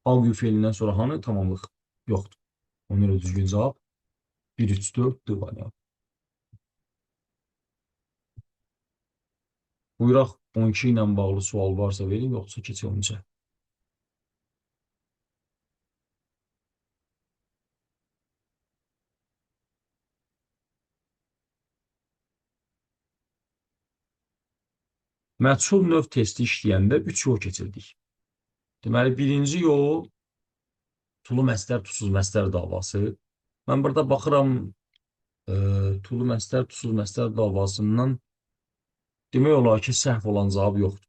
Argue feilindən sonra hanı tamamlıq yoxdur. Ona görə düzgün cavab 1, 3, 4 D variantı. Buyuraq 12 ilə bağlı sual varsa verin, yoxsa keçək 13-ə. Məchul növ testi işləyəndə 3 yol keçirdik. Deməli, birinci yol tulu məstər, tusuz məstər davası. Mən burada baxıram, tulu məstər, tusuz məstər davasından demək olar ki, səhv olan cavab yoxdur.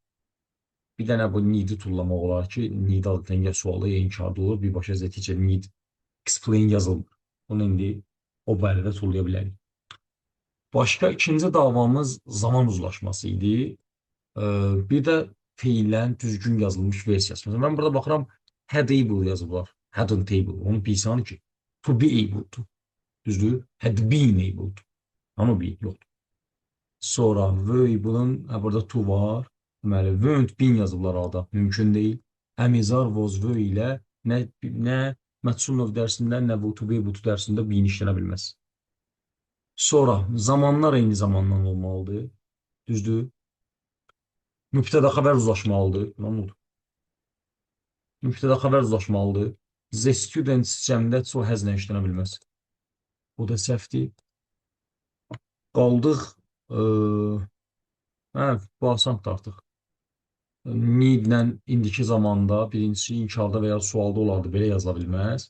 Bir dənə bu need-i tullamaq olar ki, need adətən ya sualı, ya inkarda olur. Birbaşa teacher need explain yazılmır. Bunu indi o barədə tullaya bilərik. Başqa ikinci davamız zaman uzlaşması idi. Bir də feillərin düzgün yazılmış versiyası. Məsələn, mən burada baxıram, had able yazıblar. Hadn't able. Onu bilsən ki, to be able to. Düzdür? Had been able to. Hanı be? Yoxdur. Sonra were able'ın, hə, burada to var. Deməli, weren't been yazıblar ada. Mümkün deyil. Əmizar was were ilə nə məchul növ dərsində, nə bu to be able to dərsində been işlənə bilməz. Sonra zamanlar eyni zamandan olmalıdır. Düzdür? Mübtəda xəbər uzlaşmalıdır. Nə oldu? Mübtəda xəbər uzlaşmalıdır. The students cəmdə çox həzlə işlənə bilməz. Bu da səhvdir. Qaldıq. Hə, bu asandır artıq. Need-lə indiki zamanda birincisi inkarda və ya sualda olardı, belə yazıla bilməz.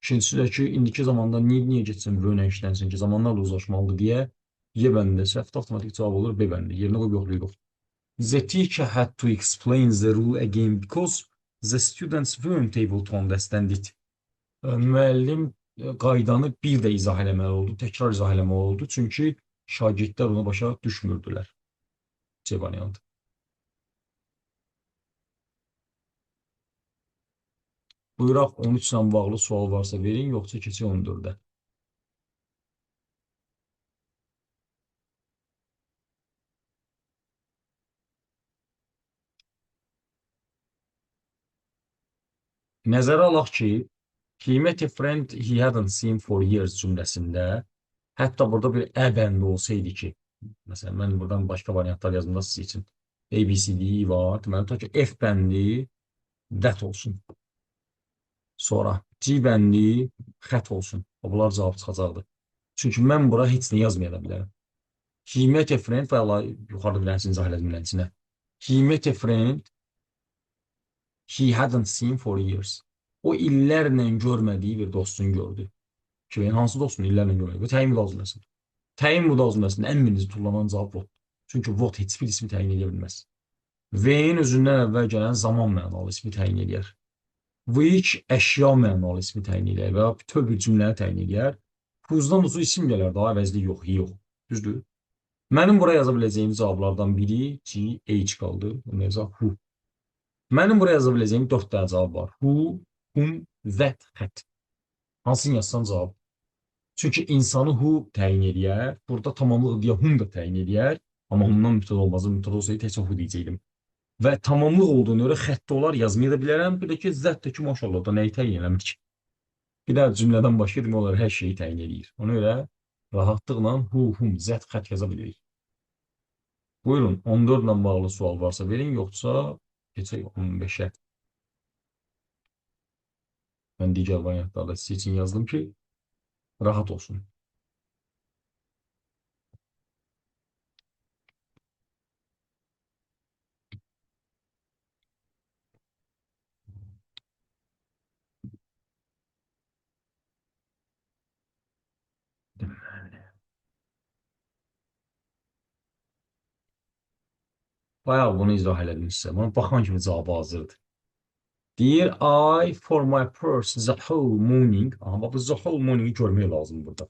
İkincisi də ki, indiki zamanda need niyə getsin, və işlənsin ki, zamanlarla uzlaşmalıdır deyə Y bəndində səhvdir, avtomatik cavab olur B bəndi. Yerinə qoyub yoxlayırıq. The teacher had to explain the rule again because the students weren't able to understand it. Müəllim qaydanı bir də izah eləməli oldu, təkrar izah eləməli oldu. Çünki şagirdlər onu başa düşmürdülər. C variantı. Buyuraq 13 ilə bağlı sual varsa verin, yoxsa keçək 14-ə. Nəzərə alaq ki, he met a friend he hadn't seen for years cümləsində hətta burada bir ə bəndi olsaydı ki, məsələn, mən buradan başqa variantlar yazdım da siz üçün. A, B, C, D, E var. Deməli, tutaq ki, F bəndi that olsun. Sonra G bəndi xət olsun. Bunlar cavab çıxacaqdır. Çünki mən bura heç nə yazmaya da bilərəm. He met a friend və ya yuxarıda bilənsin, izah elədim bilənsinə. He met a friend he hadn't seen for years. O illərlə görmədiyi bir dostunu gördü. Ki, yəni hansı dostunu illərlə görmədi? Bu təyin müdahil cümləsidir. Təyin müdahil cümləsində ən birinci tullanan cavab what. Çünki what heç bir ismi təyin edə bilməz. V-in özündən əvvəl gələn zaman mənalı ismi təyin edər. Which əşya mənalı ismi təyin edər və ya bütöv bir cümləni təyin edər. Whose-dan uzun isim gələr, daha əvəzlik yox, he yox. Düzdür? Mənim bura yaza biləcəyim cavablardan biri G, H qaldı. Bunu yazaq who. Mənim bura yaza biləcəyim 4 dənə cavab var. Who, whom, that, xət. Hansını yazsan cavab? Çünki insanı who təyin eləyər. Burada tamamlıq deyə whom da təyin eləyər. Amma whomdan mübtəda olmazdı. Mübtəda olsaydı təkcə who deyəcəkdim. Və tamamlıq olduğuna görə xəttə olar yazmaya da bilərəm. Bir də ki, that də ki, maşallah da nəyi təyin eləmir ki? Bir də cümlədən başqa demək olar hər şeyi təyin eləyir. Ona görə rahatlıqla who, whom, that, xət yaza bilirik. Buyurun, 14 ilə bağlı sual varsa verin, yoxsa keçək 15-ə. Mən digər variantlarda sizin üçün yazdım ki, rahat olsun. Deməli. Bayaq bunu izah elədim sizə. Buna baxan kimi cavabı hazırdır. Deyir, I for my purse the whole morning. Aha, bax, bu the whole morning'i görmək lazımdır burada.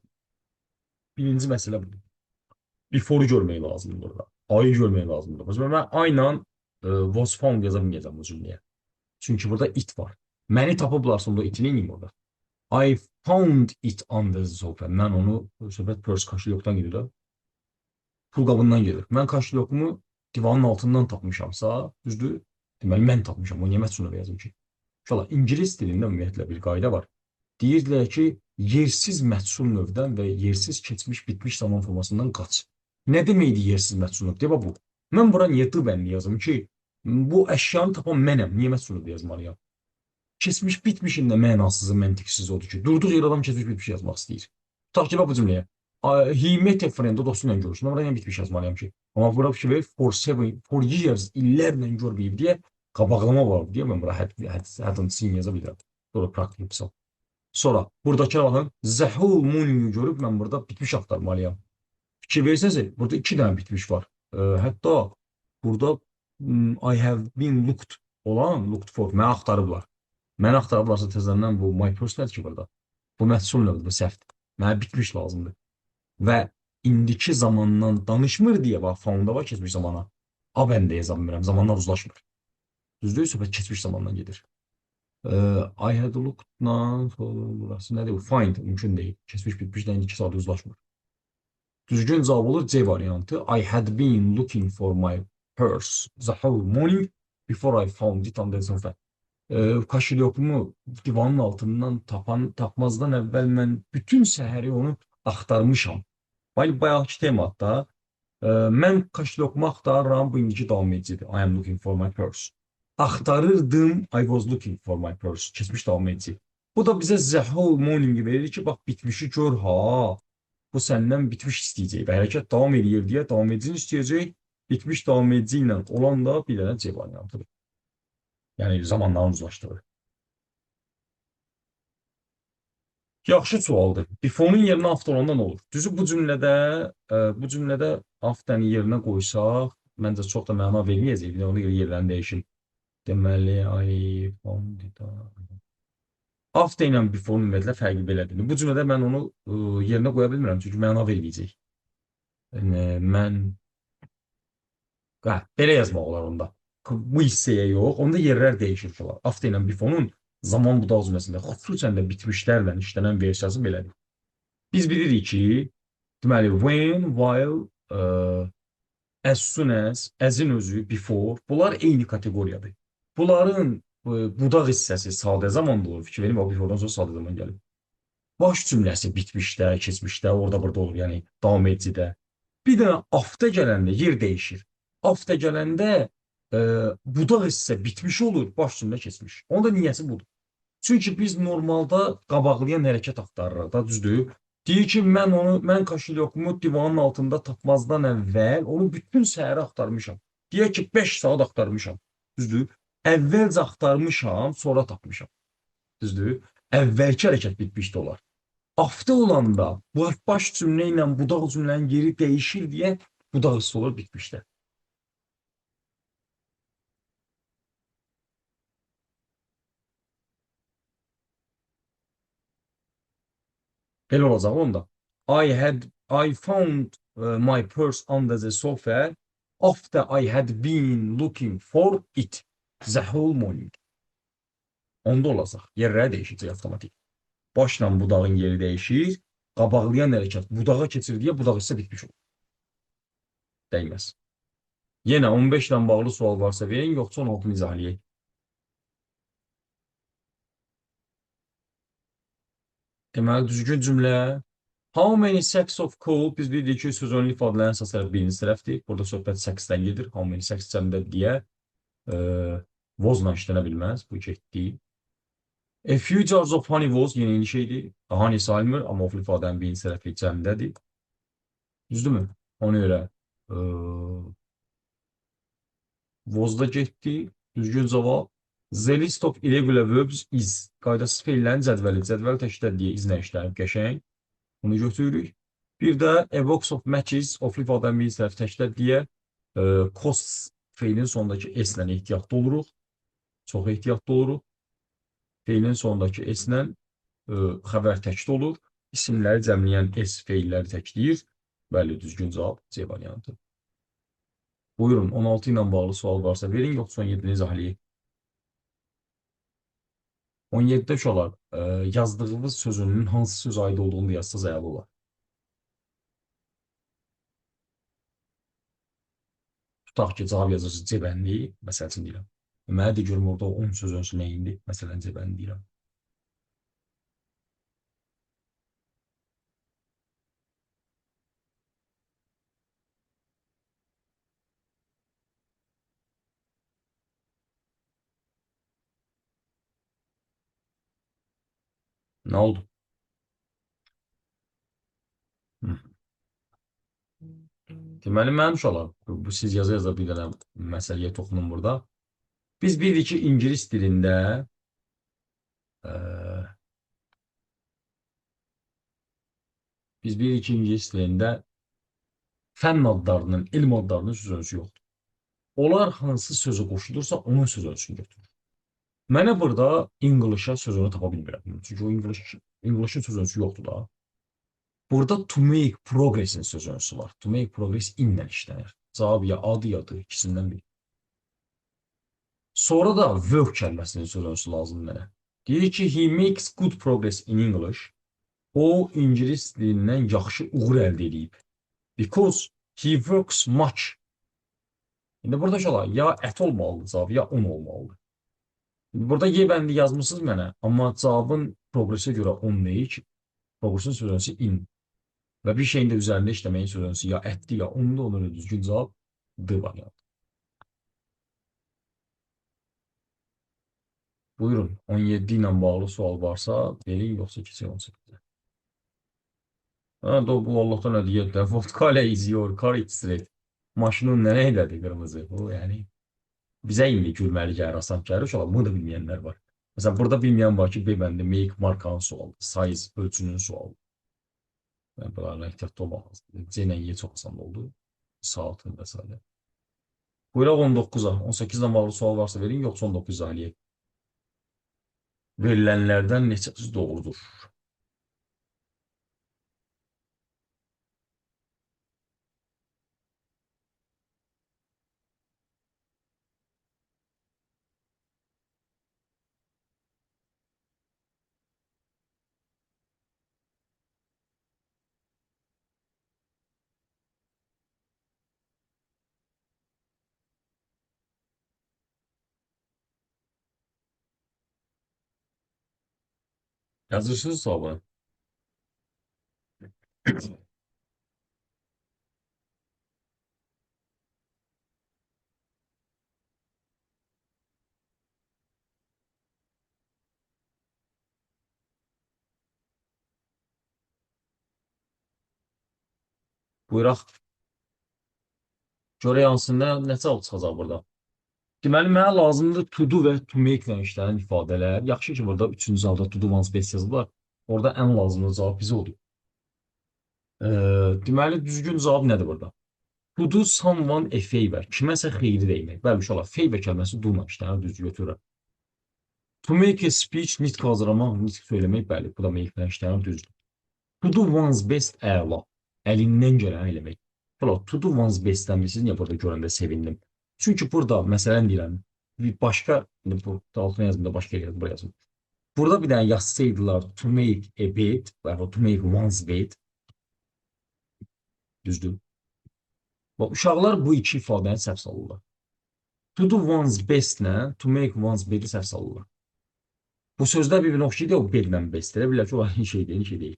Birinci məsələ budur. Before'u görmək lazımdır burada. I-ı görmək lazımdır. Məsələn, mən I-la was found yaza bilməyəcəm bu cümləyə. Çünki burada it var. Məni tapıblarsa onda itini neyim orada? I found it under the sofa. Mən onu, söhbət purse kaşelyokdan gedir də. Pul qabından gedir. Mən kaşelyokumu divanın altından tapmışamsa, düzdür? Deməli, mən tapmışam. O niyə məhsul növə yazım ki? İnşallah, İngilis dilində ümumiyyətlə bir qayda var. Deyirdilər ki, yersiz məhsul növdən və yersiz keçmiş, bitmiş zaman formasından qaç. Nə deməkdir yersiz məhsul növ? Deyə bu. Mən bura niyə D bəndi yazım ki, bu əşyanı tapan mənəm. Niyə məhsul növdə yazmalıyam? Keçmiş, bitmişin də mənasızı, məntiqsiz odur ki, durduğu yerə adam keçmiş, bitmiş yazmaq istəyir. Tutaq ki, bax bu cümləyə. He met a friend, o dostu ilə görüşür. Mən bura niyə bitmiş yazmalıyam ki? Amma bura fikir verir, for years, illərlə görməyib deyə qabaqlama var deyə mən bura hadn't seen yaza bilirəm. Sonra praktik misal. Sonra buradakı baxın, the whole morning görüb mən burada bitmiş axtarmalıyam. Fikir versəniz, burada 2 dənə bitmiş var. Hətta burada I have been looked olan, looked for, məni axtarıblar. Məni axtarıblarsa təzədən bu my purse nədir ki burada? Bu məhsul növdür, bu səhvdir. Mənə bitmiş lazımdır. Və indiki zamandan danışmır deyə bax, found'a var keçmiş zamana. A bəndə yaza bilmirəm, zamanlar uzlaşmır. Düzdür, söhbət keçmiş zamandan gedir. I had looked-dan burası nədir? Find mümkün deyil. Keçmiş bitmişlə indiki saat uzlaşmır. Düzgün cavab olur C variantı. I had been looking for my purse the whole morning before I found it under the sofa. Kaşelyokumu divanın altından tapmazdan əvvəl mən bütün səhəri onu axtarmışam. Bayaqki tema da mən kaşelyokumu axtarıram, bu indiki davam edicidir. I am looking for my purse. Axtarırdım, I was looking for my purse. Keçmiş davam edici. Bu da bizə the whole morning verir ki, bax bitmişi gör ha. Bu səndən bitmiş istəyəcək və hərəkət davam eləyir deyə davam edicini istəyəcək. Bitmiş davam edici ilə olan da bir dənə C variantıdır. Yəni zamanların uzlaşdığı. Yaxşı sualdır. Before'un yerinə after olanda nə olur? Düzü bu cümlədə after'ın yerinə qoysaq, məncə çox da məna verməyəcək. Bir də ona görə yerlərini dəyişim. Deməli, I found it. After ilə before-un ümumiyyətlə fərqi belədir. Bu cümlədə mən onu yerinə qoya bilmirəm, çünki məna verməyəcək. Yəni, mən belə yazmaq olar onda. Bu hissəyə yox, onda yerlər dəyişir olar. After ilə before-un zaman budaq cümləsində, xüsusən də bitmişlərlə işlənən versiyası belədir. Biz bilirik ki, deməli, when, while, as soon as, as-in özü, before, bunlar eyni kateqoriyadır. Bunların budaq hissəsi sadə zamanda olur. Fikir verin, before'dan sonra sadə zaman gəlir. Baş cümləsi bitmişdə, keçmişdə, orada burada olur, yəni davam edicidə. Bir dənə after gələndə yer dəyişir. After gələndə budaq hissə bitmiş olur, baş cümlə keçmiş. Onun da niyəsi budur. Çünki biz normalda qabaqlayan hərəkət axtarırıq da, düzdür? Deyir ki, mən kaşelyokumu divanın altında tapmazdan əvvəl onu bütün səhəri axtarmışam. Deyək ki, 5 saat axtarmışam. Düzdür? Əvvəlcə axtarmışam, sonra tapmışam. Düzdür? Əvvəlki hərəkət bitmişdi olar. After olanda bu baş cümlə ilə budaq cümlənin yeri dəyişir deyə budaq hissə olur bitmişdə. Belə olacaq onda. I found my purse under the sofa after I had been looking for it the whole morning. Onda olacaq. Yerləri dəyişəcək avtomatik. Başla budağın yeri dəyişir. Qabaqlayan hərəkət budağa keçir deyə budaq hissə bitmiş olur. Dəyməz. Yenə 15 ilə bağlı sual varsa verin, yoxsa 16-nı izah eləyək. Deməli, düzgün cümlə. How many sacks of coal? Biz bilirik ki, söz önlü ifadələrin əsas tərəfi birinci tərəfdir. Burada söhbət sacks'dən gedir. How many sacks cəmdə deyə was-la işlənə bilməz. Bu getdi. A few jars of honey was yenə eyni şeydir. Honey sayılmır, amma of ifadənin birinci tərəfi cəmdədir. Düzdürmü? Ona görə was da getdi. Düzgün cavab. The list of irregular verbs is. Qaydasız feillərin cədvəli. Cədvəl təkdə deyə izlə işlənib qəşəng. Bunu götürürük. Bir də a box of matches of ifadənin birinci tərəfi təkdə deyə costs feilin sonundakı s ilə ehtiyatlı oluruq. Çox ehtiyatlı oluruq. Feilin sonundakı S-lə xəbər təkdə olur. İsimləri cəmləyən S feilləri təkləyir. Bəli, düzgün cavab C variantı. Buyurun, 16 ilə bağlı sual varsa verin, yoxsa 17-ni izah eləyək. 17-də uşaqlar, yazdığınız sözünün hansı sözə aid olduğunu da yazsaz əla olar. Tutaq ki, cavab yazırsınız C bəndi, məsəl üçün deyirəm. Mənə də görüm orada 10 söz öncüsü nə indi? Məsələn, C bəndi deyirəm. Nə oldu? Hı. Deməli, mənim uşaqlar, bu siz yaza-yaza bir dənə məsələyə toxunun burada. Biz bilirik ki, ingilis dilində fənn adlarının, elm adlarının söz öncüsü yoxdur. Onlar hansı sözü qoşulursa, onun söz öncüsünü götürür. Mənə burada English'a sözünü tapa bilmirəm. Çünki o English'in söz öncüsü yoxdur da. Burada to make progress'in söz öncüsü var. To make progress in-lə işlənir. Cavab ya adı ya adı, ikisindən biri. Sonra da work kəlməsinin söz öncüsü lazımdır mənə. Deyir ki, he makes good progress in English. O, ingilis dilindən yaxşı uğur əldə edib. Because he works much. İndi burada uşaqlar, ya at olmalıdır cavab, ya on olmalıdır. Burada Y bəndi yazmısınız mənə, amma cavabın progresə görə on deyil ki, progresin söz öncüsü in. Və bir şeyin də üzərində işləməyin söz öncüsü ya ətdir, ya ondur, ona görə düzgün cavab D variantı. Buyurun, 17 ilə bağlı sual varsa verin, yoxsa keçək 18-ə. Ha, bu Allahdan nə deyir? Vodka is your car it's red. Maşının nə elədi qırmızı? Bu, yəni bizə indi gülməli gəlir, asan gəlir. Uşaqlar, bunu da bilməyənlər var. Məsələn, burada bilməyən var ki, B bəndi make markanın sualıdır, size ölçünün sualıdır. Yəni, bunlarla ehtiyatlı olmaq lazımdır. C ilə Y çox asan oldu. Saatın və s. Buyuraq 19-a. 18-lə bağlı sual varsa verin, yoxsa 19 izah eləyək. Verilənlərdən neçəsi doğrudur? Yazırsınız cavabını. Buyuraq. Görək hansında nə cavab çıxacaq burada. Deməli, mənə lazımdır to do və to make ilə işlənən ifadələr. Yaxşı ki, burada üçüncü cavabda to do one's best yazıblar. Orada ən lazımlı cavab bizə odur. Deməli, düzgün cavab nədir burada? To do someone a favor. Kiməsə xeyri dəymək. Bəli, uşaqlar, favor kəlməsi do ilə işlənir, düz götürürəm. To make a speech, nitq hazırlamaq, nitq söyləmək, bəli, bu da make ilə işlənir, düzdür. To do one's best əla. Əlindən gələni eləmək. Uşaqlar, to do one's best-dən bilirsiniz, niyə burada görəndə sevindim? Çünki burada, məsələn deyirəm, bir başqa, indi bu altına yazım da başqa yazım, buraya yazım. Burada bir dənə yazsaydılar to make a bed, və to make one's bed. Düzdür. Bax, uşaqlar bu iki ifadəni səhv salırlar. To do one's best-lə to make one's bed-i səhv salırlar. Bu sözlər bir-birinə oxşayır, o bed-lə best. Elə bilirlər ki, o eyni şey deyil, eyni şey deyil.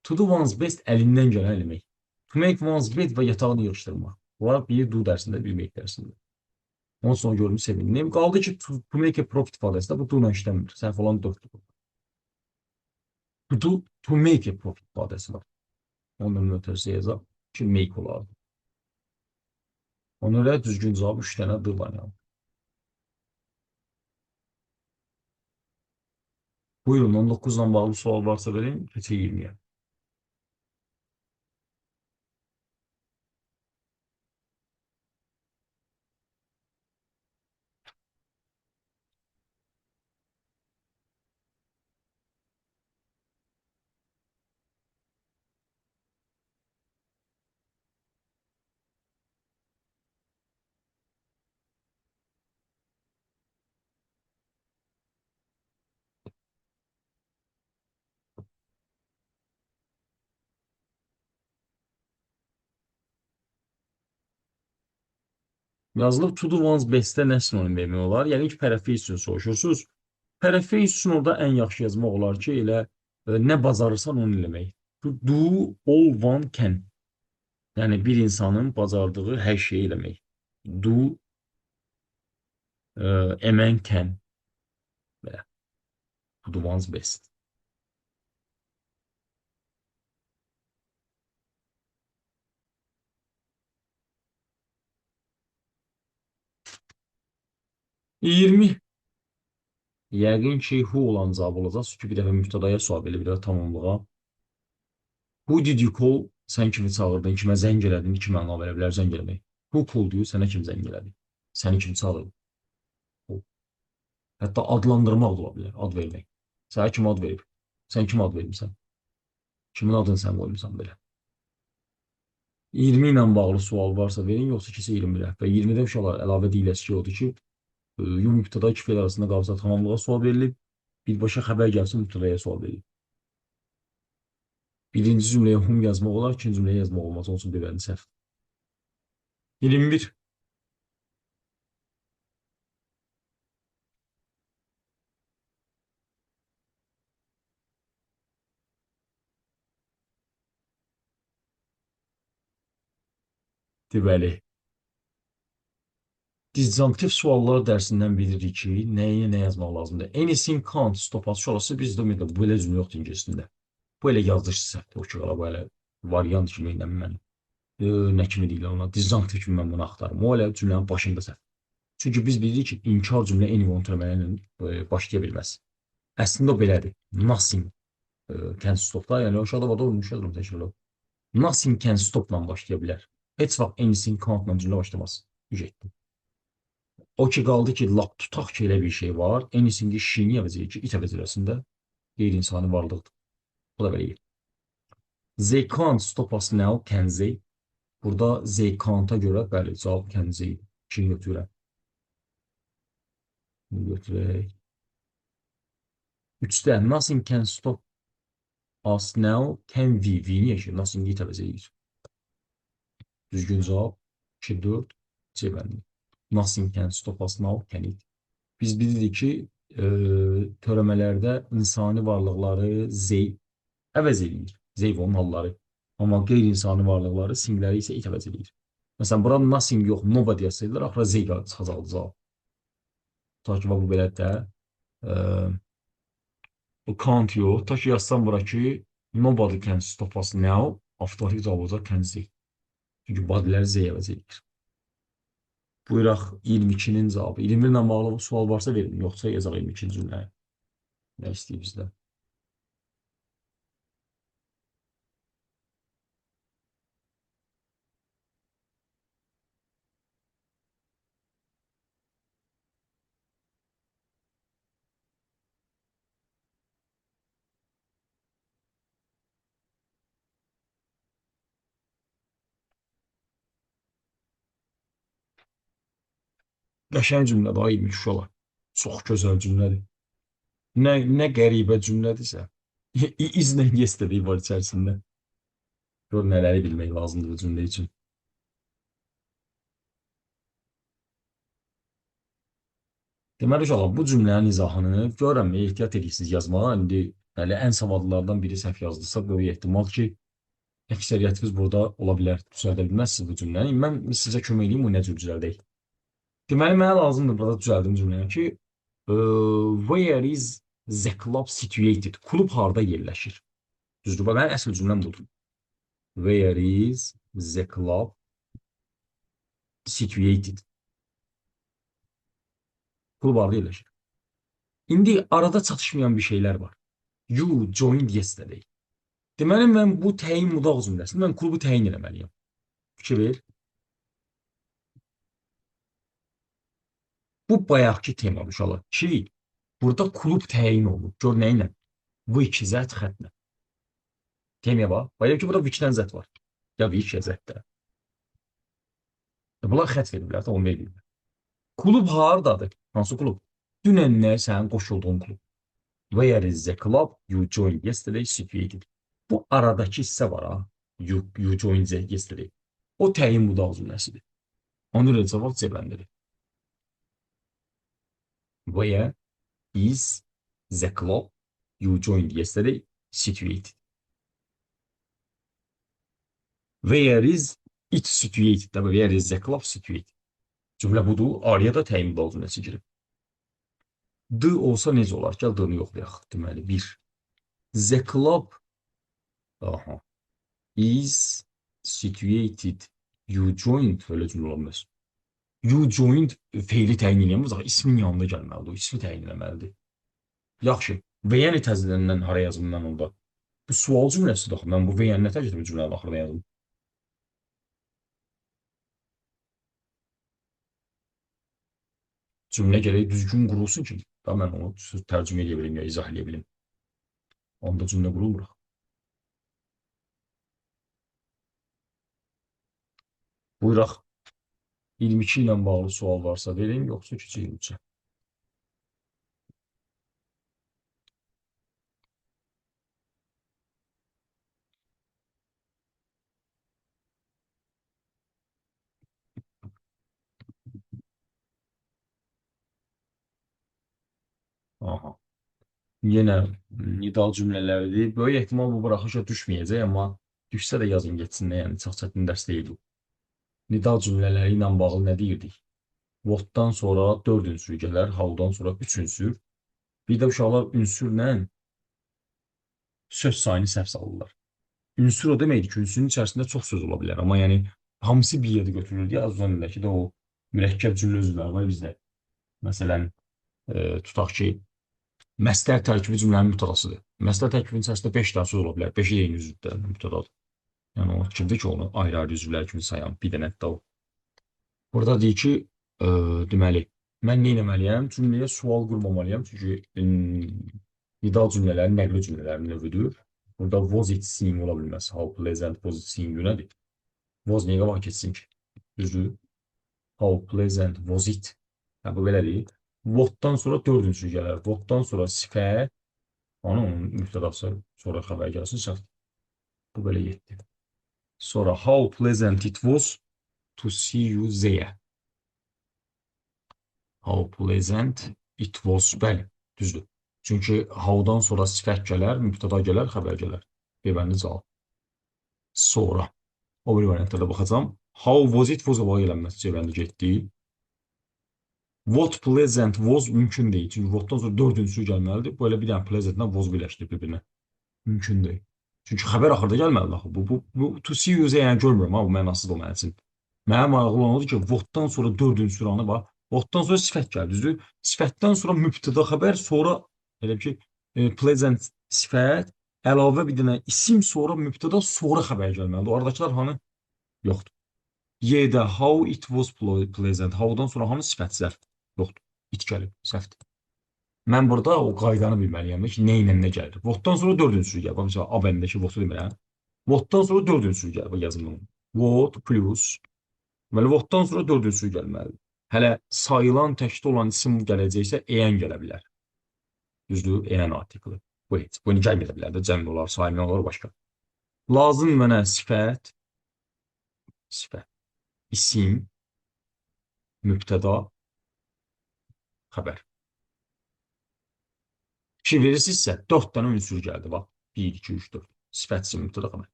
To do one's best əlindən gələn eləmək. To make one's bed və yatağını yığışdırmaq. Bunlar bir do dərsində, bir make dərsində. Ondan sonra gördüm, sevindim. Qaldı ki, to make a profit ifadəsində bu do ilə işlənmir. Səhv olan 4-dür. To do, to make a profit ifadəsi var. Ondan ötərisə yazaq ki, make olardı. Ona görə düzgün cavab 3 dənə D variantı. Buyurun, 19-la bağlı sual varsa verin, keçək 20-yə. Yazılıb to do one's best-ə nə sinonim vermək olar? Yəni ki, paraphrase üçün soruşursunuz. Paraphrase üçün orada ən yaxşı yazmaq olar ki, elə nə bacarırsan onu eləmək. To do all one can. Yəni bir insanın bacardığı hər şeyi eləmək. Do a man can. Belə. To do one's best. 20. Yəqin ki, who olan cavab olacaq. Çünki bir dəfə mübtədaya sual verir, bir dəfə tamamlığa. Who did you call? Sən kimi çağırdın, kimə zəng elədin, iki məna verə bilər zəng eləmək. Who called you? Sənə kim zəng elədi? Səni kim çağırdı? Who. Hətta adlandırmaq da ola bilər, ad vermək. Sənə kim ad verib? Sən kim ad vermisən? Kimin adını sən qoymusan belə? 20 ilə bağlı sual varsa verin, yoxsa keçək 21-ə. Və 20-də uşaqlar əlavə deyiləsi ki, odur ki, mübtəda iki fe'l arasında qalsa tamamlığa sual verilib, birbaşa xəbər gəlsin mübtədaya sual verilib. Birinci cümləyə whom yazmaq olar, ikinci cümləyə yazmaq olmaz. Onun üçün belərini səhv. 21. Deməli, disjunktiv suallar dərsindən bilirik ki, nəyə nə yazmaq lazımdır. Anything can't stop us şurası bizdə ümumiyyətlə belə cümlə yoxdur ingilisində. Bu elə yazılış səhvdir, o ki, qala bu elə variant kimi ilə mən nə kimi deyirlər ona, disjunktiv kimi mən bunu axtarım. O elə cümlənin başında səhv. Çünki biz bilirik ki, inkar cümlə eyni onu törəməklə başlaya bilməz. Əslində o belədir. Nothing can stop-da, yəni aşağıda var da olmuş yazıram təkrar. Nothing can stop-la başlaya bilər. Heç vaxt anything can't-la cümlə başlamaz. Güc etdim. O ki qaldı ki, lap tutaq ki, elə bir şey var. Anything-i she-ni əvəz edir ki, it əvəz eləsin də qeyri-insani varlıqdır. Bu da belə gedir. They can't stop us now, can they? Burada they can't-a görə, bəli, cavab can they. Kim götürürəm? Götürək. 3-də nothing can stop us now, can we? We niyə ki? Nothing-i it əvəz edir. Düzgün cavab 2, 4, C bəndi. Nothing can stop us now, can it? Biz bilirik ki, törəmələrdə insani varlıqları they əvəz eləyir. They və onun halları. Amma qeyri-insani varlıqları, singləri isə it əvəz eləyir. Məsələn, bura nothing yox, nobody yazsaydılar, axıra they çıxacaqdı cavab. Tutaq ki, bu belədir də. Bu can't yox. Tutaq ki, yazsam bura ki, nobody can stop us now, avtomatik cavab olacaq can they. Çünki bodyləri they əvəz eləyir. Buyuraq 22-nin cavabı. 21 ilə bağlı sual varsa verin, yoxsa yazaq 22-ci cümləni. Nə istəyir bizdən? Qəşəng cümlə daha 22 uşaqlar. Çox gözəl cümlədir. Nə qəribə cümlədirsə. İzlə yesterday var içərisində. Gör nələri bilmək lazımdır bu cümlə üçün. Deməli uşaqlar, bu cümlənin izahını görürəm, ehtiyat edirsiniz yazmağa. İndi bəli, ən savadlılardan biri səhv yazdısa, böyük ehtimal ki, əksəriyyətiniz burada ola bilər, düzəldə bilməzsiniz bu cümləni. Mən sizə kömək eləyim, bu nə cür düzəldək. Deməli, mənə lazımdır burada düzəldim cümləni ki, where is the club situated? Klub harda yerləşir? Düzdür, bax, mənim əsl cümləm budur. Where is the club situated? Klub harda yerləşir? İndi arada çatışmayan bir şeylər var. You joined yesterday. Deməli, mən bu təyin mudaq cümləsini, mən klubu təyin eləməliyəm. Fikir ver. Bu bayaqki temadır uşaqlar. Ki, burada klub təyin olunub. Gör nə ilə? V2 zət xətlə. Temaya bax. Bayaq ki, burada V2-dən zət var. Ya V2 ya zətdə. Bunlar xət veriblər, onu veriblər. Klub hardadır? Hansı klub? Dünənlər sənin qoşulduğun klub. Where is the club you joined yesterday situated? Bu aradakı hissə var ha. You joined yesterday. O təyin mudaq cümləsidir. Ona görə cavab C bəndidir. Where is the club you joined yesterday situated? Where is it situated? Tabii where is the club situated? Cümlə budur. Araya da təyin dal cümləsi girib. D olsa necə olar? Gəl D-ni yoxlayaq. Deməli, 1. The club aha, is situated. You joined. Öyle cümlə ola bilməz. You joined feili təyin eləyəməz. Axı ismin yanında gəlməlidir. O ismi təyin eləməlidir. Yaxşı. V-ni təzədən hara yazım mən onda? Bu sual cümləsidir axı. Mən bu V-ni nə tək bu cümlənin axırına yazım? Cümlə gərək düzgün qurulsun ki, da mən onu tərcümə edə bilim ya izah edə bilim. Onda cümlə qurulmur. Buyuraq. 22 ilə bağlı sual varsa verin, yoxsa keçək 23-ə. Aha. Yenə nidal cümlələridir. Böyük ehtimal bu buraxışa düşməyəcək, amma düşsə də yazın getsin də, yəni çox çətin dərs deyil bu. Nidal cümlələri ilə bağlı nə deyirdik? What-dan sonra 4 ünsür gələr, how-dan sonra 3 ünsür. Bir də uşaqlar ünsürlə söz sayını səhv salırlar. Ünsür o deməkdir ki, ünsürün içərisində çox söz ola bilər. Amma yəni hamısı bir yerdə götürülür deyə az öncəki də o mürəkkəb cümlə üzvləri var bizdə. Məsələn, tutaq ki, məstər tərkibi cümlənin mübtədasıdır. Məstər tərkibinin içərisində 5 dənə söz ola bilər. 5-i eyni üzvdə mübtədadır. Yəni o kimdir ki, onu ayrı-ayrı üzvlər kimi sayan bir dənə də o. Burada deyir ki, deməli, mən nə etməliyəm? Cümləyə sual qurmamalıyam. Çünki nidal cümlələri nəqli cümlələrin növüdür. Burada was it seeing ola bilməz. How pleasant was it seeing you nədir? Was niyə qabağa keçsin ki? Düzdür? How pleasant was it? Hə, bu belədir. What-dan sonra 4 ünsür gələr. What-dan sonra sifət, onun mübtədası sonra xəbər gəlsin, səhv. Bu belə getdi. Sonra how pleasant it was to see you there. How pleasant it was. Bəli, düzdür. Çünki how-dan sonra sifət gələr, mübtəda gələr, xəbər gələr. B bəndi cavab. Sonra o bir variantlara da baxacağam. How was it was ola gələnməz. C bəndi getdi. What pleasant was mümkün deyil. Çünki what-dan sonra 4 ünsür gəlməlidir. Böyle bir dənə pleasant-la was birləşdi bir-birinə. Mümkün deyil. Çünki xəbər axırda gəlməlidir axı. Bu to see you yəni görmürəm ha, bu mənasızdır o mənim üçün. Mənə maraqlı olan odur ki, what-dan sonra 4 ünsür anı bax. What-dan sonra sifət gəlir, düzdür? Sifətdən sonra mübtəda xəbər, sonra elə ki, pleasant sifət, əlavə bir dənə isim, sonra mübtəda, sonra xəbər gəlməlidir. O aradakılar hanı? Yoxdur. Y-də how it was pleasant. How-dan sonra hanı sifət zərf? Yoxdur. It gəlib, səhvdir. Mən burada o qaydanı bilməliyəm ki, nə ilə nə gəlir. What-dan sonra 4 ünsür gəlir. Bax, məsələn, A bəndindəki what-u demirəm. What-dan sonra 4 ünsür gəlir. Bax, yazım bunu. What plus. Deməli, what-dan sonra 4 ünsür gəlməlidir. Hələ sayılan təkdə olan isim gələcəksə, en gələ bilər. Düzdür? En artikli. Bu heç. Bu gəlməyə də bilər də. Cəm olar, sayımlı olar, başqa. Lazım mənə sifət, sifət, isim, mübtəda, xəbər. Fikir verirsinizsə, 4 dənə ünsür gəldi, bax. 1, 2, 3, 4. Sifət, isim, mübtəda, xəbər.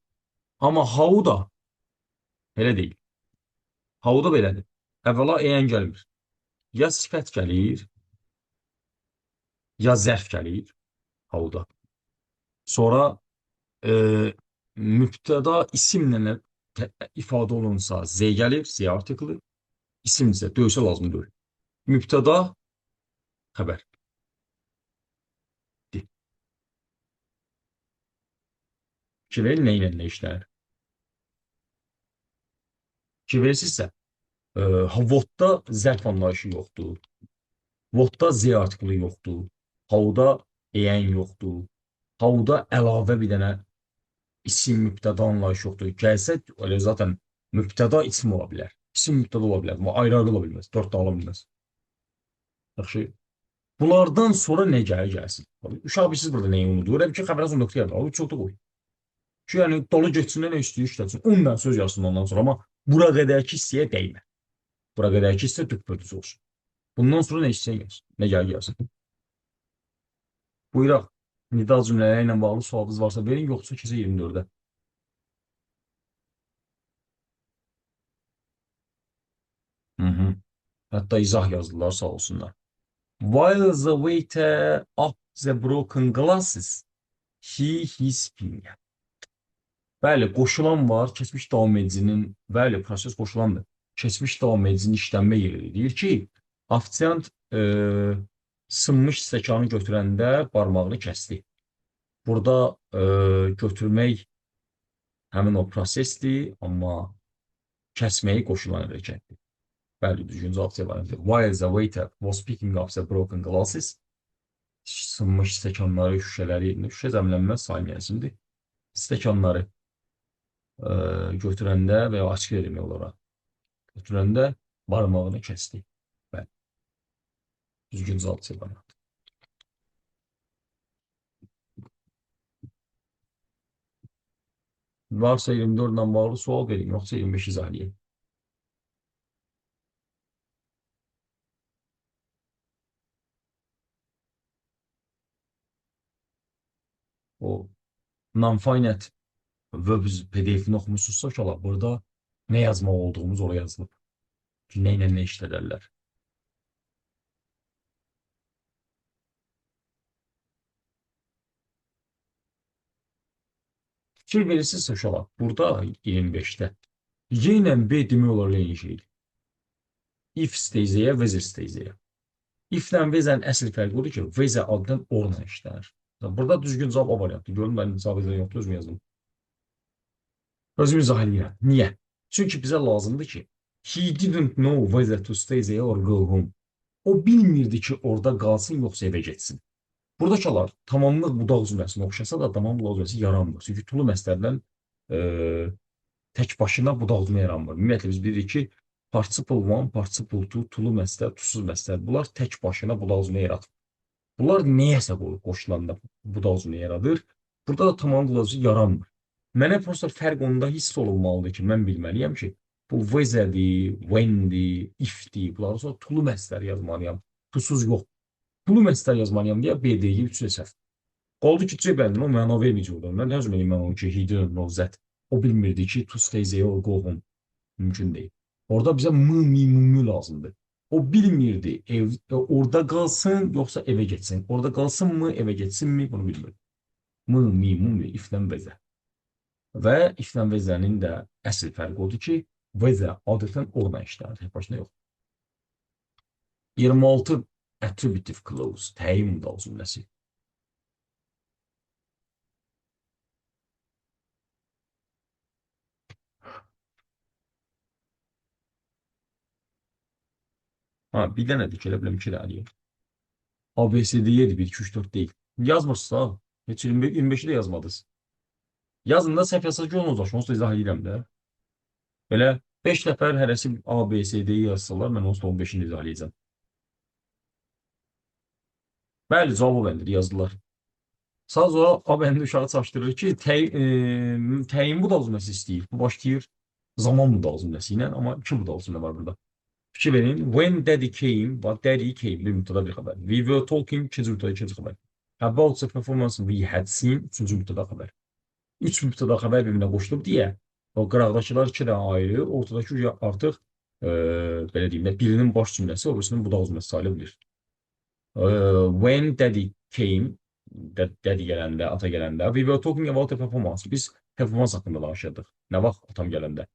Amma how da elə deyil. How da belədir. Əvvəla en gəlmir. Ya sifət gəlir, ya zərf gəlir how-da. Sonra mübtəda isimlə ifadə olunsa Z gəlir, Z artikli. İsimdirsə, döysə lazım deyil. Mübtəda xəbər. Fikir verin, nə ilə nə işlər? Fikir verirsinizsə, what-da zərf anlayışı yoxdur. What-da Z artikli yoxdur. How-da en yoxdur. How-da əlavə bir dənə isim mübtəda anlayışı yoxdur. Gəlsə, elə zaten mübtəda isim ola bilər. İsim mübtəda ola bilər. Amma ayrı-ayrı ola bilməz. 4 də ola bilməz. Yaxşı. Bunlardan sonra nə gəlir gəlsin. Uşaq bilirsiniz burada nəyi unudur? Elə ki, xəbərə sonra nöqtə gəlir. Çox da qoy. Ki, yəni dolu getsin, nə istəyir işlətsin. 10 dənə söz yazsın ondan sonra, amma bura qədərki hissəyə dəymə. Bura qədərki hissə düppədüz olsun. Bundan sonra nə istəyən gəlsin? Nə gəl gəlsin. Buyuraq. Nida cümlələri ilə bağlı sualınız varsa verin, yoxsa keçək 24-ə. Hı. Hətta izah yazdılar, sağ olsunlar. While the waiter up the broken glasses, he his finger. Bəli, qoşulan var, keçmiş davam edicinin, bəli, proses qoşulandır. Keçmiş davam edicinin işlənmə yeridir. Deyir ki, ofisiant sınmış stəkanı götürəndə barmağını kəsdi. Burada götürmək həmin o prosesdir, amma kəsməyi qoşulan hərəkətdir. Bəli, düzgün cavab C variantı. While the waiter was picking up the broken glasses, sınmış stəkanları, şüşələri, şüşə cəmlənməz saymayansındır. Stəkanları götürəndə və ya açıq demək olaraq götürəndə barmağını kəsdi. Bəli. Düzgün cavab C variantı. Varsa 24 ilə bağlı sual verin, yoxsa 25 izah eləyim. O non-finite verbs PDF-ini oxumuşsunuzsa uşaqlar, burada nə yazmalı olduğumuz oraya yazılıb. Ki, nə ilə nə işlədərlər. Fikir verirsinizsə uşaqlar, burada 25-də Y ilə B demək olar eyni şeydir. If steyzəyə, whether steyzəyə. If-lə whether-ın əsl fərqi odur ki, whether adından orla işlənir. Burada düzgün cavab O variantı. Görün, mənim cavab edən yoxdur, özüm yazdım. Özüm izah eləyirəm. Niyə? Çünki bizə lazımdır ki, he didn't know whether to stay there or go home. O bilmirdi ki, orada qalsın, yoxsa evə getsin. Buradakılar tamamlıq budaq cümləsinə oxşasa da tamam budaq cümləsi yaranmır. Çünki tulu məslərdən tək başına budaq cümlə yaranmır. Ümumiyyətlə biz bilirik ki, participle one, participle two, tulu məslər, tusuz məslər bunlar tək başına budaq cümlə yaratmır. Bunlar nəyəsə qoşulanda budaq cümlə yaradır. Burada da tamam budaq cümləsi yaranmır. Mənə prosta fərq onda hiss olunmalıdır ki, mən bilməliyəm ki, bu whether-dir, when-dir, if-dir, bunların sonra tulu məslər yazmalıyam. Tusuz yox. Tulu məslər yazmalıyam deyə B, D-yi 3 səhv. Qaldı ki, C bəndini o məna verməyəcək oradan. Mən tərcümə edeyim mən onu ki, he didn't know that. O bilmirdi ki, to stay there or go home. Mümkün deyil. Orada bizə m, mi, mu, mü lazımdır. O bilmirdi, orada qalsın, yoxsa evə getsin. Orada qalsın mı, evə getsin mi, bunu bilmirdi. M, mi, mu, mi, if-lə whether. Və if-lə whether-nin də əsl fərqi odur ki, whether adətən oradan işlənir, tək başına yox. 26 attributive clause, təyin budaq cümləsi. Ha, bir dənədir ki, elə biləm 2 dənə. A, B, C, D-dir, 1, 2, 3, 4 deyil. Yazmırsınız ha. Heç 25-i də yazmadınız. Yazın da səhv yazsaq ki, olacaq. Onsuz da izah edirəm də. Belə 5 nəfər hərəsi A, B, C, D-yi yazsalar, mən onsuz da 15-ini izah edəcəm. Bəli, cavab o bəndir, yazdılar. Sadəcə o A bəndi uşağı çaşdırır ki, təyin budaq cümləsi istəyir. Bu başlayır zaman budaq cümləsi ilə, amma iki budaq cümlə var burada. Fikir verin. When daddy came, but daddy came, bir mübtəda bir xəbər. We were talking, ikinci mübtəda ikinci xəbər. About the performance we had seen, üçüncü mübtəda xəbər. Üç mübtəda xəbər bir-birinə qoşulub deyə o qıraqdakılar iki dənə ayrı, ortadakı artıq belə deyim də, birinin baş cümləsi, o birisinin budaq cümləsi sayıla bilir. When daddy came, daddy gələndə, ata gələndə, we were talking about the performance. Biz performans haqqında danışırdıq. Nə vaxt atam gələndə.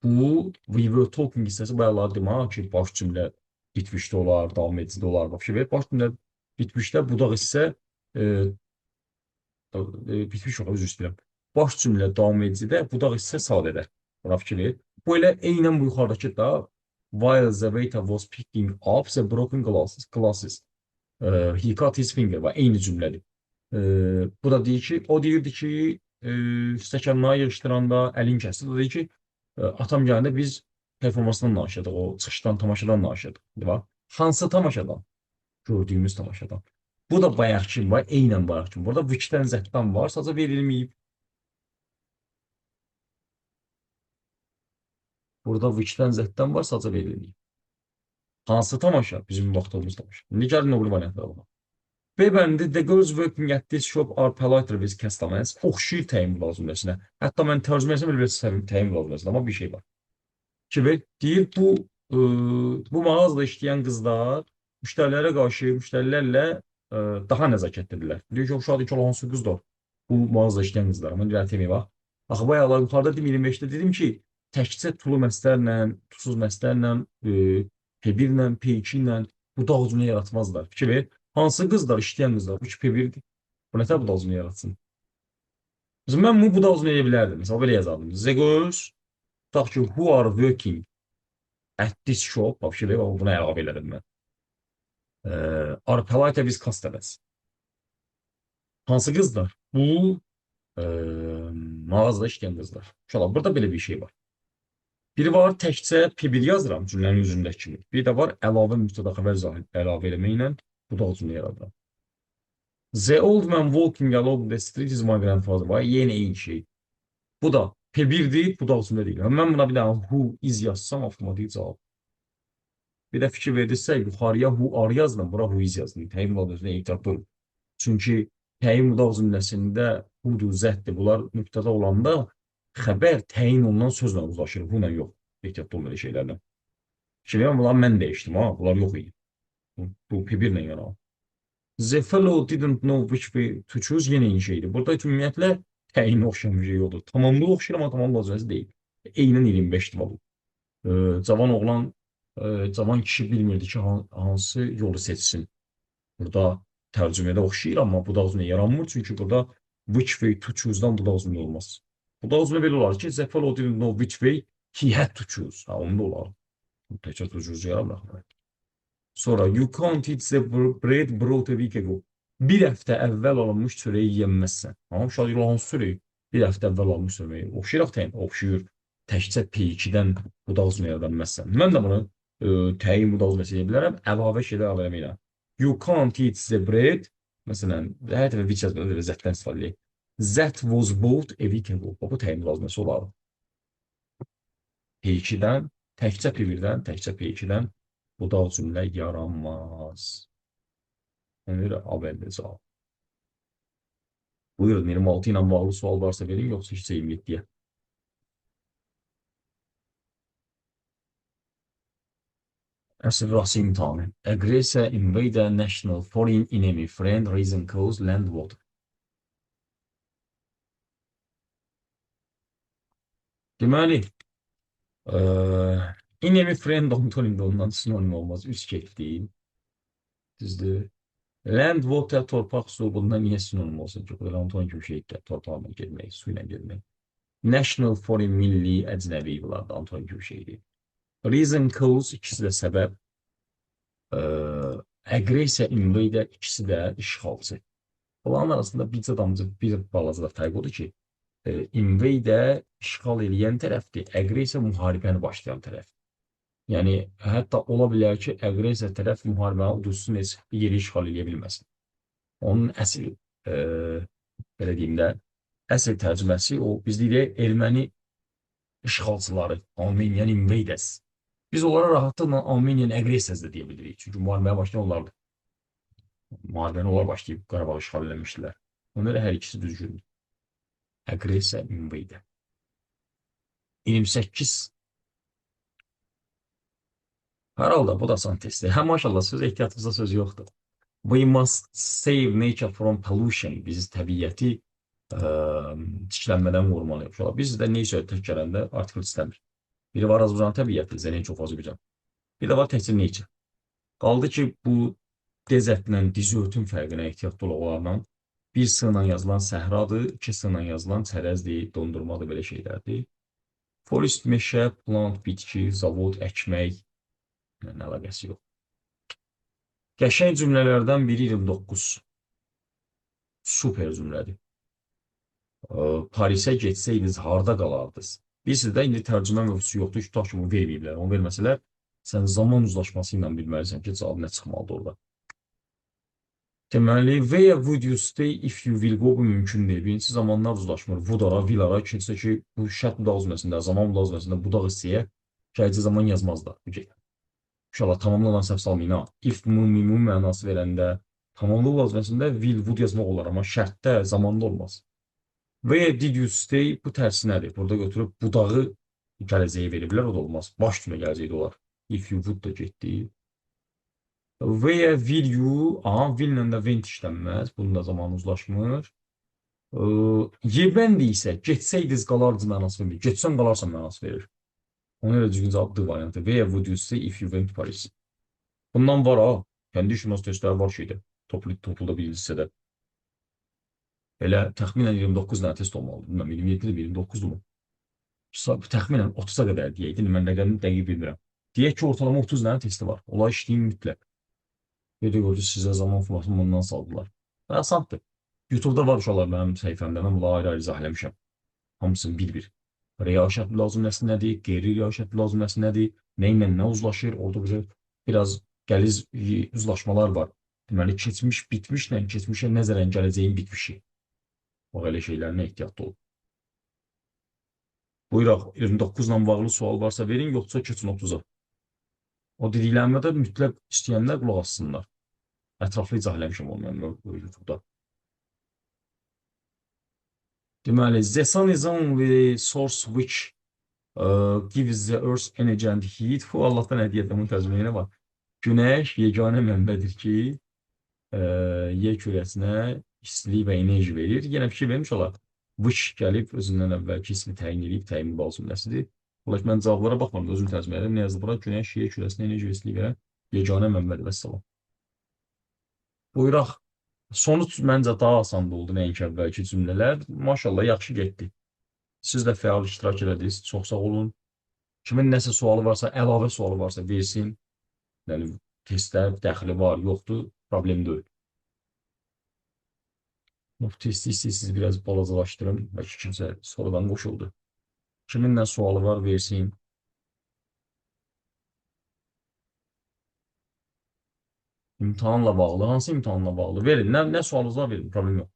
Bu we were talking hissəsi bayaqlar dedim ha ki, baş cümlə bitmişdə olar, davam edicidə olar. Vəbşə və baş cümlə bitmişdə budaq hissə bitmiş olar, üzr istəyirəm. Baş cümlə davam edicidə budaq hissə sadədə. Buna fikir verin. Bu elə eynən bu yuxarıdakı da while the waiter was picking up the broken glasses. He cut his finger. Və eyni cümlədir. Bu da deyir ki, o deyirdi ki, stəkanları yığışdıranda əlin kəsdi. O deyir ki, atam gələndə biz performansdan danışırdıq, o çıxışdan, tamaşadan danışırdıq. Bax, hansı tamaşadan? Gördüyümüz tamaşadan. Bu da bayaqki var, eynən bayaqki. Burada which-dən, that-dan var, sadəcə verilməyib. Burada which-dən, that-dan var, sadəcə verilməyib. Hansı tamaşa? Bizim vaxtımız tamaşa. İndi gəlin o biri variantlara baxaq. B bəndi the girls working at this shop are politer with customers. Oxşayır təyin budaq cümləsinə. Hətta mən tərcümə etsəm belə təyin budaq cümləsinə, amma bir şey var. Ki, deyir bu mağazada işləyən qızlar müştərilərə qarşı müştərilərlə daha nəzakətlidirlər. Deyir ki, uşaq deyir ki, hansı qızlar? Bu mağazada işləyən qızlar. Amma düzəltəməyim bax. Axı bayaqlar yuxarıda dedim 25-də dedim ki, təkcə tulu məstərlə, tusuz məstərlə, P1-lə, P2 ilə budaq cümlə yaratmazlar. Fikir ver. Hansı qızlar? İşləyən qızlar. Bu ki P1-dir. Bu nətər budaq cümlə yaratsın? Məsələn, mən bunu budaq cümlə edə bilərdim. Məsələn, belə yazardım. The girls, tutaq ki, who are working at this shop. Bax, fikir ver, buna əlavə elədim mən. Are polite with customers. Hansı qızlar? Bu mağazada işləyən qızlar. İnşallah, burada belə bir şey var. Biri var, təkcə P1 yazıram cümlənin üzündəki kimi. Bir də var, əlavə mübtəda xəbər əlavə eləməklə budaq cümlə yaradıram. The old man walking along the street is my grandfather. Var, yenə eyni şey. Bu da P1-dir, budaq cümlə deyil. Mən buna bir dənə who is yazsam, avtomatik cavab. Bir də fikir verirsə, yuxarıya who are yazdım, bura who is yazdım. Təyin budaq cümləsinə ehtiyatlı olun. Çünki təyin budaq cümləsində who-dur, that-dir. Bunlar mübtəda olanda xəbər təyin olunan sözlə uzlaşır, who-la yox. Ehtiyatlı olun belə şeylərlə. Şimdi bunlar mən dəyişdim, ha, bunlar yox idi. Bu P1 ilə yaranır. The fellow didn't know which way to choose yenə eyni şeydir. Burada ümumiyyətlə təyin oxşayan bir şey yoxdur. Tamamlığı oxşayır, amma tamamlıq cümləsi deyil. Eynən 25-dir bu. Cavan oğlan, cavan kişi bilmirdi ki, hansı yolu seçsin. Burada tərcümədə oxşayır, amma budaq cümlə yaranmır. Çünki burada which way to choose'dan budaq cümlə olmaz. Budaq cümlə belə olar ki, the fellow didn't know which way he had to choose. Ha, onda olar. Təkcə to choose yaranmır. Sonra you can't eat the bread brought a week ago. Bir həftə əvvəl alınmış çörəyi yeyəməzsən. Amma uşaq deyir, hansı çörəyi? Bir həftə əvvəl alınmış çörəyi. Oxşayır axı təyin, oxşayır. Təkcə P2-dən budaq cümlə yarada bilməzsən. Mən də bunu təyin budaq cümləsi edə bilərəm. Əlavə şeylər əlavə eləməklə. You can't eat the bread. Məsələn, hər dəfə which yazmalı, that-dən istifadə edək. That was bought a week ago. Bu təyin budaq cümləsi olardı. P2-dən, təkcə P1-dən, təkcə P2-dən budaq cümlə yaranmaz. Ona görə A bəndi cavab. Buyurun, 26 ilə bağlı sual varsa verin, yoxsa heç 27-yə. Əsl rası imtahanı. Aggressor, invader, national, foreign, enemy, friend, reason, cause, land, water. Deməli, enemy, friend, antonimdə ondan sinonim olmaz. Üç getdi. Düzdür. Land, water, torpaq, su. Bundan niyə sinonim olsun ki? Bu da antonim kimi şeydir. Torpaqla getmək, su ilə getmək. National, foreign, milli, əcnəbi bunlar da antonim kimi şeydir. Reason, cause ikisi də səbəb. Agressiya, invader ikisi də işğalçı. Bunların arasında bircə damcı, bir balaca da fərq odur ki, invader işğal eləyən tərəfdir, agressiya müharibəni başlayan tərəf. Yəni, hətta ola bilər ki, agressiya tərəf müharibəni uduzsun, heç yeri işğal eləyə bilməsin. Onun əsl, belə deyim də, əsl tərcüməsi o, biz deyirik, erməni işğalçıları, Armenian invaders. Biz onlara rahatlıqla Armenian aggressors da deyə bilirik. Çünki müharibəyə başlayan onlardır. Müharibəni onlar başlayıb Qarabağı işğal eləmişdilər. Ona görə hər ikisi düzgündür. Agressiya, invader. 28. Hər halda bu da asan testdir. Hə, maşallah, söz ehtiyatımıza söz yoxdur. We must save nature from pollution. Biz təbiəti çirklənmədən qorumalıyıq. Uşaqlar, biz də nature tək gələndə artikel istəmir. Biri var Azərbaycan təbiəti, zənin çox fazla gücəm. Bir də var təkcə nature. Qaldı ki, bu desertlə desertün fərqinə ehtiyatlı olaq onlarla. Bir S ilə yazılan səhradır, iki S ilə yazılan çərəzdir, dondurmadır, belə şeylərdir. Forest, meşə, plant, bitki, zavod, əkmək, nə əlaqəsi yox. Qəşəng cümlələrdən biri 29. Super cümlədir. Parisə getsəydiniz, harda qalardınız? Bilirsiniz də, indi tərcümə mövzusu yoxdur, tutaq ki, bunu verməyiblər. Onu verməsələr, sən zaman uzlaşması ilə bilməlisən ki, cavab nə çıxmalıdır orada. Deməli, where would you stay if you will go? Bu mümkün deyil. Birincisi, zamanlar uzlaşmır. Would ara, will ara. İkincisi ki, bu şərt budaq cümləsində, zaman budaq cümləsində budaq hissəyə gələcək zaman yazmazlar. Bu gedir. Uşaqlar, tamamlanan səhv salmayın ha. If, mı, mi, mu mənası verəndə tamamlıq vazifəsində will, would yazmaq olar, amma şərtdə, zamanda olmaz. Where did you stay? Bu tərsinədir. Burada götürüb budağı gələcəyi veriblər, o da olmaz. Baş üstünə gələcəyi də olar. If you would da getdi. Where will you? Aha, will ilə də went işlənməz. Bunun da zamanı uzlaşmır. Yebəndi isə getsəydiz qalardınız mənası vermir. Getsən qalarsan mənası verir. Ona görə düzgün cavab D variantı. Where would you stay if you went to Paris? Bundan var ha. Kəndi işin testləri var şeydə. Topluda birinci hissədə. Elə təxminən 29 dənə test olmalıdır. Bilməm, 27-dir, 29-dur mu? Təxminən 30-a qədər deyək. İndi mən rəqəmini dəqiq bilmirəm. Deyək ki, ortalama 30 dənə testi var. Onları işləyin mütləq. Bir də gördünüz, sizə zaman formatını bundan saldılar. Asandır. YouTube-da var uşaqlar mənim səhifəmdə. Mən bunları ayrı-ayrı izah eləmişəm. Hamısını bir-bir. Real şərt lazım nəsi nədir? Qeyri-real şərt lazım nəsi nədir? Nə ilə nə uzlaşır? Orada bir biraz qəliz uzlaşmalar var. Deməli, keçmiş bitmişlə keçmişə nəzərən gələcəyin bitmişi. Bax, elə şeylərinə ehtiyatlı olun. Buyuraq, 29 ilə bağlı sual varsa verin, yoxsa keçin 30-a. O dediklərimə də mütləq istəyənlər qulaq assınlar. Ətraflı izah eləmişəm onu mən YouTube-da. Deməli, the sun is only source which gives the earth energy and heat. Bu Allahdan hədiyyə bunun tərcüməyinə bax. Günəş yeganə mənbədir ki, yer kürəsinə istilik və enerji verir. Yenə fikir vermiş olar. Which gəlib özündən əvvəlki ismi təyin edib, təyin bal cümləsidir. Ola ki, mən cavablara baxmadım, özüm tərcümə edirəm. Nə yazdı bura? Günəş yer kürəsinə enerji və istilik verən yeganə mənbədir. Vəssalam. Buyuraq. Sonuc məncə daha asan oldu nəinki əvvəlki cümlələr. Maşallah, yaxşı getdi. Siz də fəal iştirak elədiniz. Çox sağ olun. Kimin nəsə sualı varsa, əlavə sualı varsa versin. Yəni, testlər dəxli var, yoxdur, problem deyil. Bu testi istəyirsiniz biraz balacalaşdırın. Bəlkə kimsə sonradan qoşuldu. Kimin nə sualı var, versin. İmtahanla bağlı. Hansı imtahanla bağlı? Verin. Nə sualınız var, verin. Problem yox.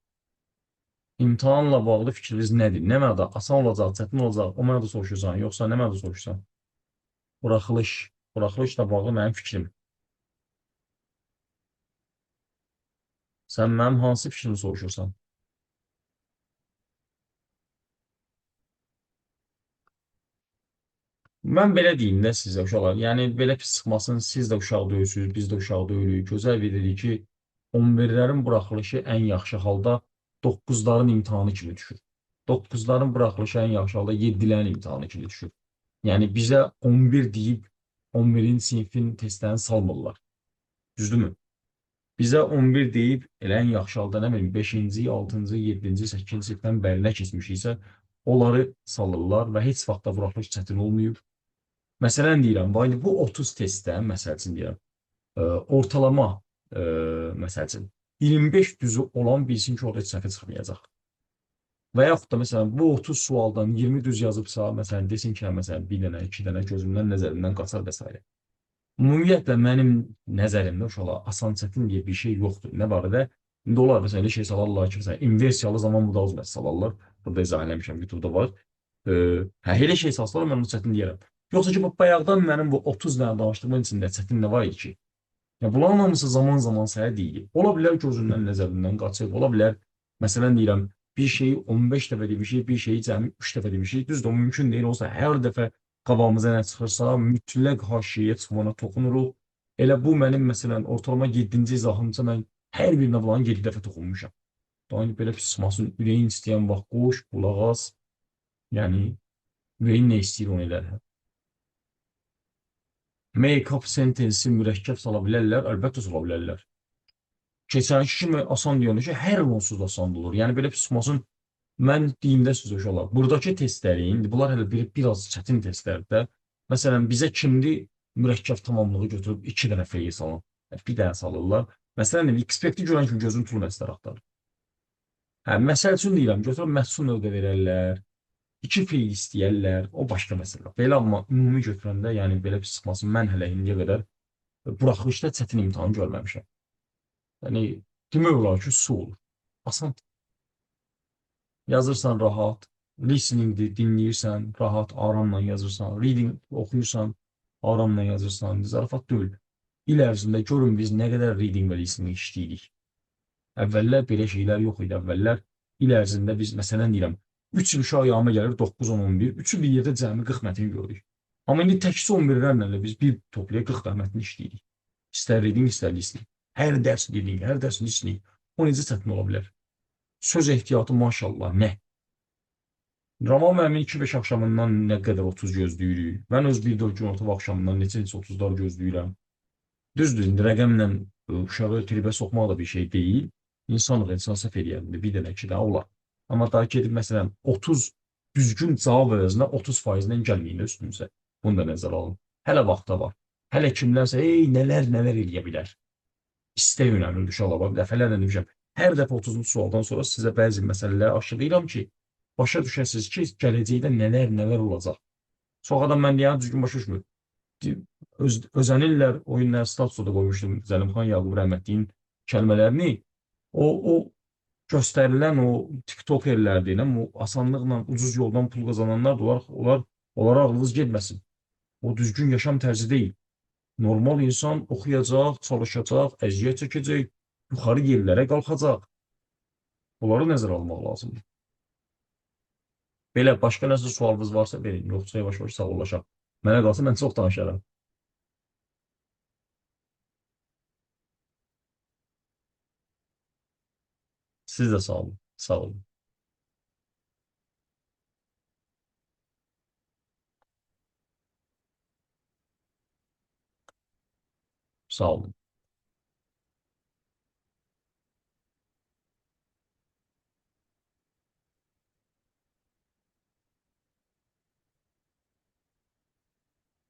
İmtahanla bağlı fikriniz nədir? Nə mənada? Asan olacaq, çətin olacaq? O mənada soruşursan, yoxsa nə mənada soruşursan? Buraxılış. Buraxılışla bağlı mənim fikrim. Sən mənim hansı fikrimi soruşursan? Mən belə deyim də sizə uşaqlar, yəni belə pis çıxmasın, siz də uşaq deyilsiniz, biz də uşaq deyilik. Gözəl bilirik ki, 11-lərin buraxılışı ən yaxşı halda 9-ların imtahanı kimi düşür. 9-ların buraxılışı ən yaxşı halda 7-lərin imtahanı kimi düşür. Yəni bizə 11 deyib 11-ci sinifin testlərini salmırlar. Düzdürmü? Bizə 11 deyib elə ən yaxşı halda nə bilim 5-ci, 6-cı, 7-ci, 8-ci sinifdən bərinə keçmişiksə, onları salırlar və heç vaxt da buraxılış çətin olmayıb. Məsələn deyirəm, bu 30 testdə, məsəl üçün deyirəm, ortalama, məsəl üçün 25 düzü olan bilsin ki, orada heç səhvə çıxmayacaq. Və yaxud da məsələn, bu 30 sualdan 20 düz yazıbsa, məsələn, desin ki, məsələn, bir dənə, iki dənə gözümdən, nəzərimdən qaçar və s. Ümumiyyətlə, mənim nəzərimdə uşaqlar, asan çətin deyə bir şey yoxdur. Nə barədə? İndi olar, məsələn, elə şey salarlar ki, məsələn, inversiyalı zaman müdal cümləsi salarlar. Burada izah eləmişəm, YouTube-da var. Hə, elə şey salsalar, mən onu çətin deyərəm. Yoxsa ki, bayaqdan mənim bu 30 dənə danışdığımın içində çətin nə var idi ki? Yəni, bunların hamısı zaman-zaman sənə deyilib. Ola bilər gözündən, nəzərindən qaçıb, ola bilər, məsələn deyirəm, bir şeyi 15 dəfə demişik, bir şeyi cəmi 3 dəfə demişik. Düzdür, o mümkün deyil olsa, hər dəfə qabağımıza nə çıxırsa, mütləq haşiyə çıxmana toxunuruq. Elə bu mənim, məsələn, ortalama 7-ci izahımca mən hər birinə bunların 7 dəfə toxunmuşam. Daha indi belə pis çıxmasın, ürəyin istəyən vaxt qoş, qulaq as. Yəni, ürəyin nə istəyir onu elə. Make-up sentence-i mürəkkəb sala bilərlər, əlbəttə sala bilərlər. Keçənki kimi asan deyəndə ki, hər il onsuz da asan olur. Yəni, belə pis çıxmasın, mən deyim də sizə uşaqlar, buradakı testləri, indi bunlar hələ biraz çətin testlərdir. Məsələn, bizə kimdir mürəkkəb tamamlığı götürüb 2 dənə feyi salan, bir dənə salırlar. Məsələn, expect-i görən kimi gözün tutulur məsələ axtarır. Hə, məsəl üçün deyirəm, götürüb məhsul növdə verərlər, 2 feil istəyərlər, o başqa məsələ. Belə amma ümumi götürəndə, yəni belə pis çıxmasın, mən hələ indiyə qədər buraxılışda çətin imtahan görməmişəm. Yəni, demək olar ki, su olur. Asan. Yazırsan rahat, listeningdir, dinləyirsən, rahat, aramla yazırsan, reading oxuyursan, Aramla yazırsan, zarafat deyil. İl ərzində görün biz nə qədər reading və listening işləyirik. Əvvəllər belə şeylər yox idi. Əvvəllər il ərzində biz, məsələn deyirəm, 3 il uşaq yanıma gəlir, 9, 10, 11, üçü bir yerdə cəmi 40 mətin görürük. Amma indi təkcə 11-lərlə də biz bir topluya 40 dənə mətn işləyirik. İstər reading, istər listening. Hər dərs reading, hər dərs listening. O necə çətin ola bilər? Söz ehtiyatı maşallah nə? Raman müəllimin 2-5 axşamından nə qədər 30 gözləyirik. Mən öz 1-4 günorta axşamından neçə-neçə 30-lar gözləyirəm. Düzdür, indi rəqəmlə uşağı tribə soxmaq da bir şey deyil. İnsanlıq, insan səhv eləyər. Bir dənə, iki dənə olar. Amma daha gedib məsələn 30 düzgün cavab əvəzinə 30 faizlə gəlməyin də üstünüzə. Bunu da nəzərə alın. Hələ vaxta var. Hələ kimlərsə, ey nələr nələr eləyə bilər. İstək önəmlidir uşaqlar. Bax, dəfələrlə demişəm. Hər dəfə 30-cu sualdan sonra sizə bəzi məsələləri aşılayıram ki, başa düşəsiniz ki, gələcəkdə nələr nələr olacaq. Çox adam mən deyən düzgün başa düşmür. Özənirlər, o günlər statusa da qoymuşdum Zəlimxan Yaqub rəhmətliyin kəlmələrini. O göstərilən o TikTokerlər deyilən, o asanlıqla ucuz yoldan pul qazananlar da onlara ağlınız getməsin. O düzgün yaşam tərzi deyil. Normal insan oxuyacaq, çalışacaq, əziyyət çəkəcək, yuxarı yerlərə qalxacaq. Bunları nəzərə almaq lazımdır. Belə başqa nəsə sualınız varsa verin, yoxsa yavaş-yavaş sağollaşaq. Mənə qalsa mən çox danışaram. Siz də sağ olun. Sağ olun. Sağ olun.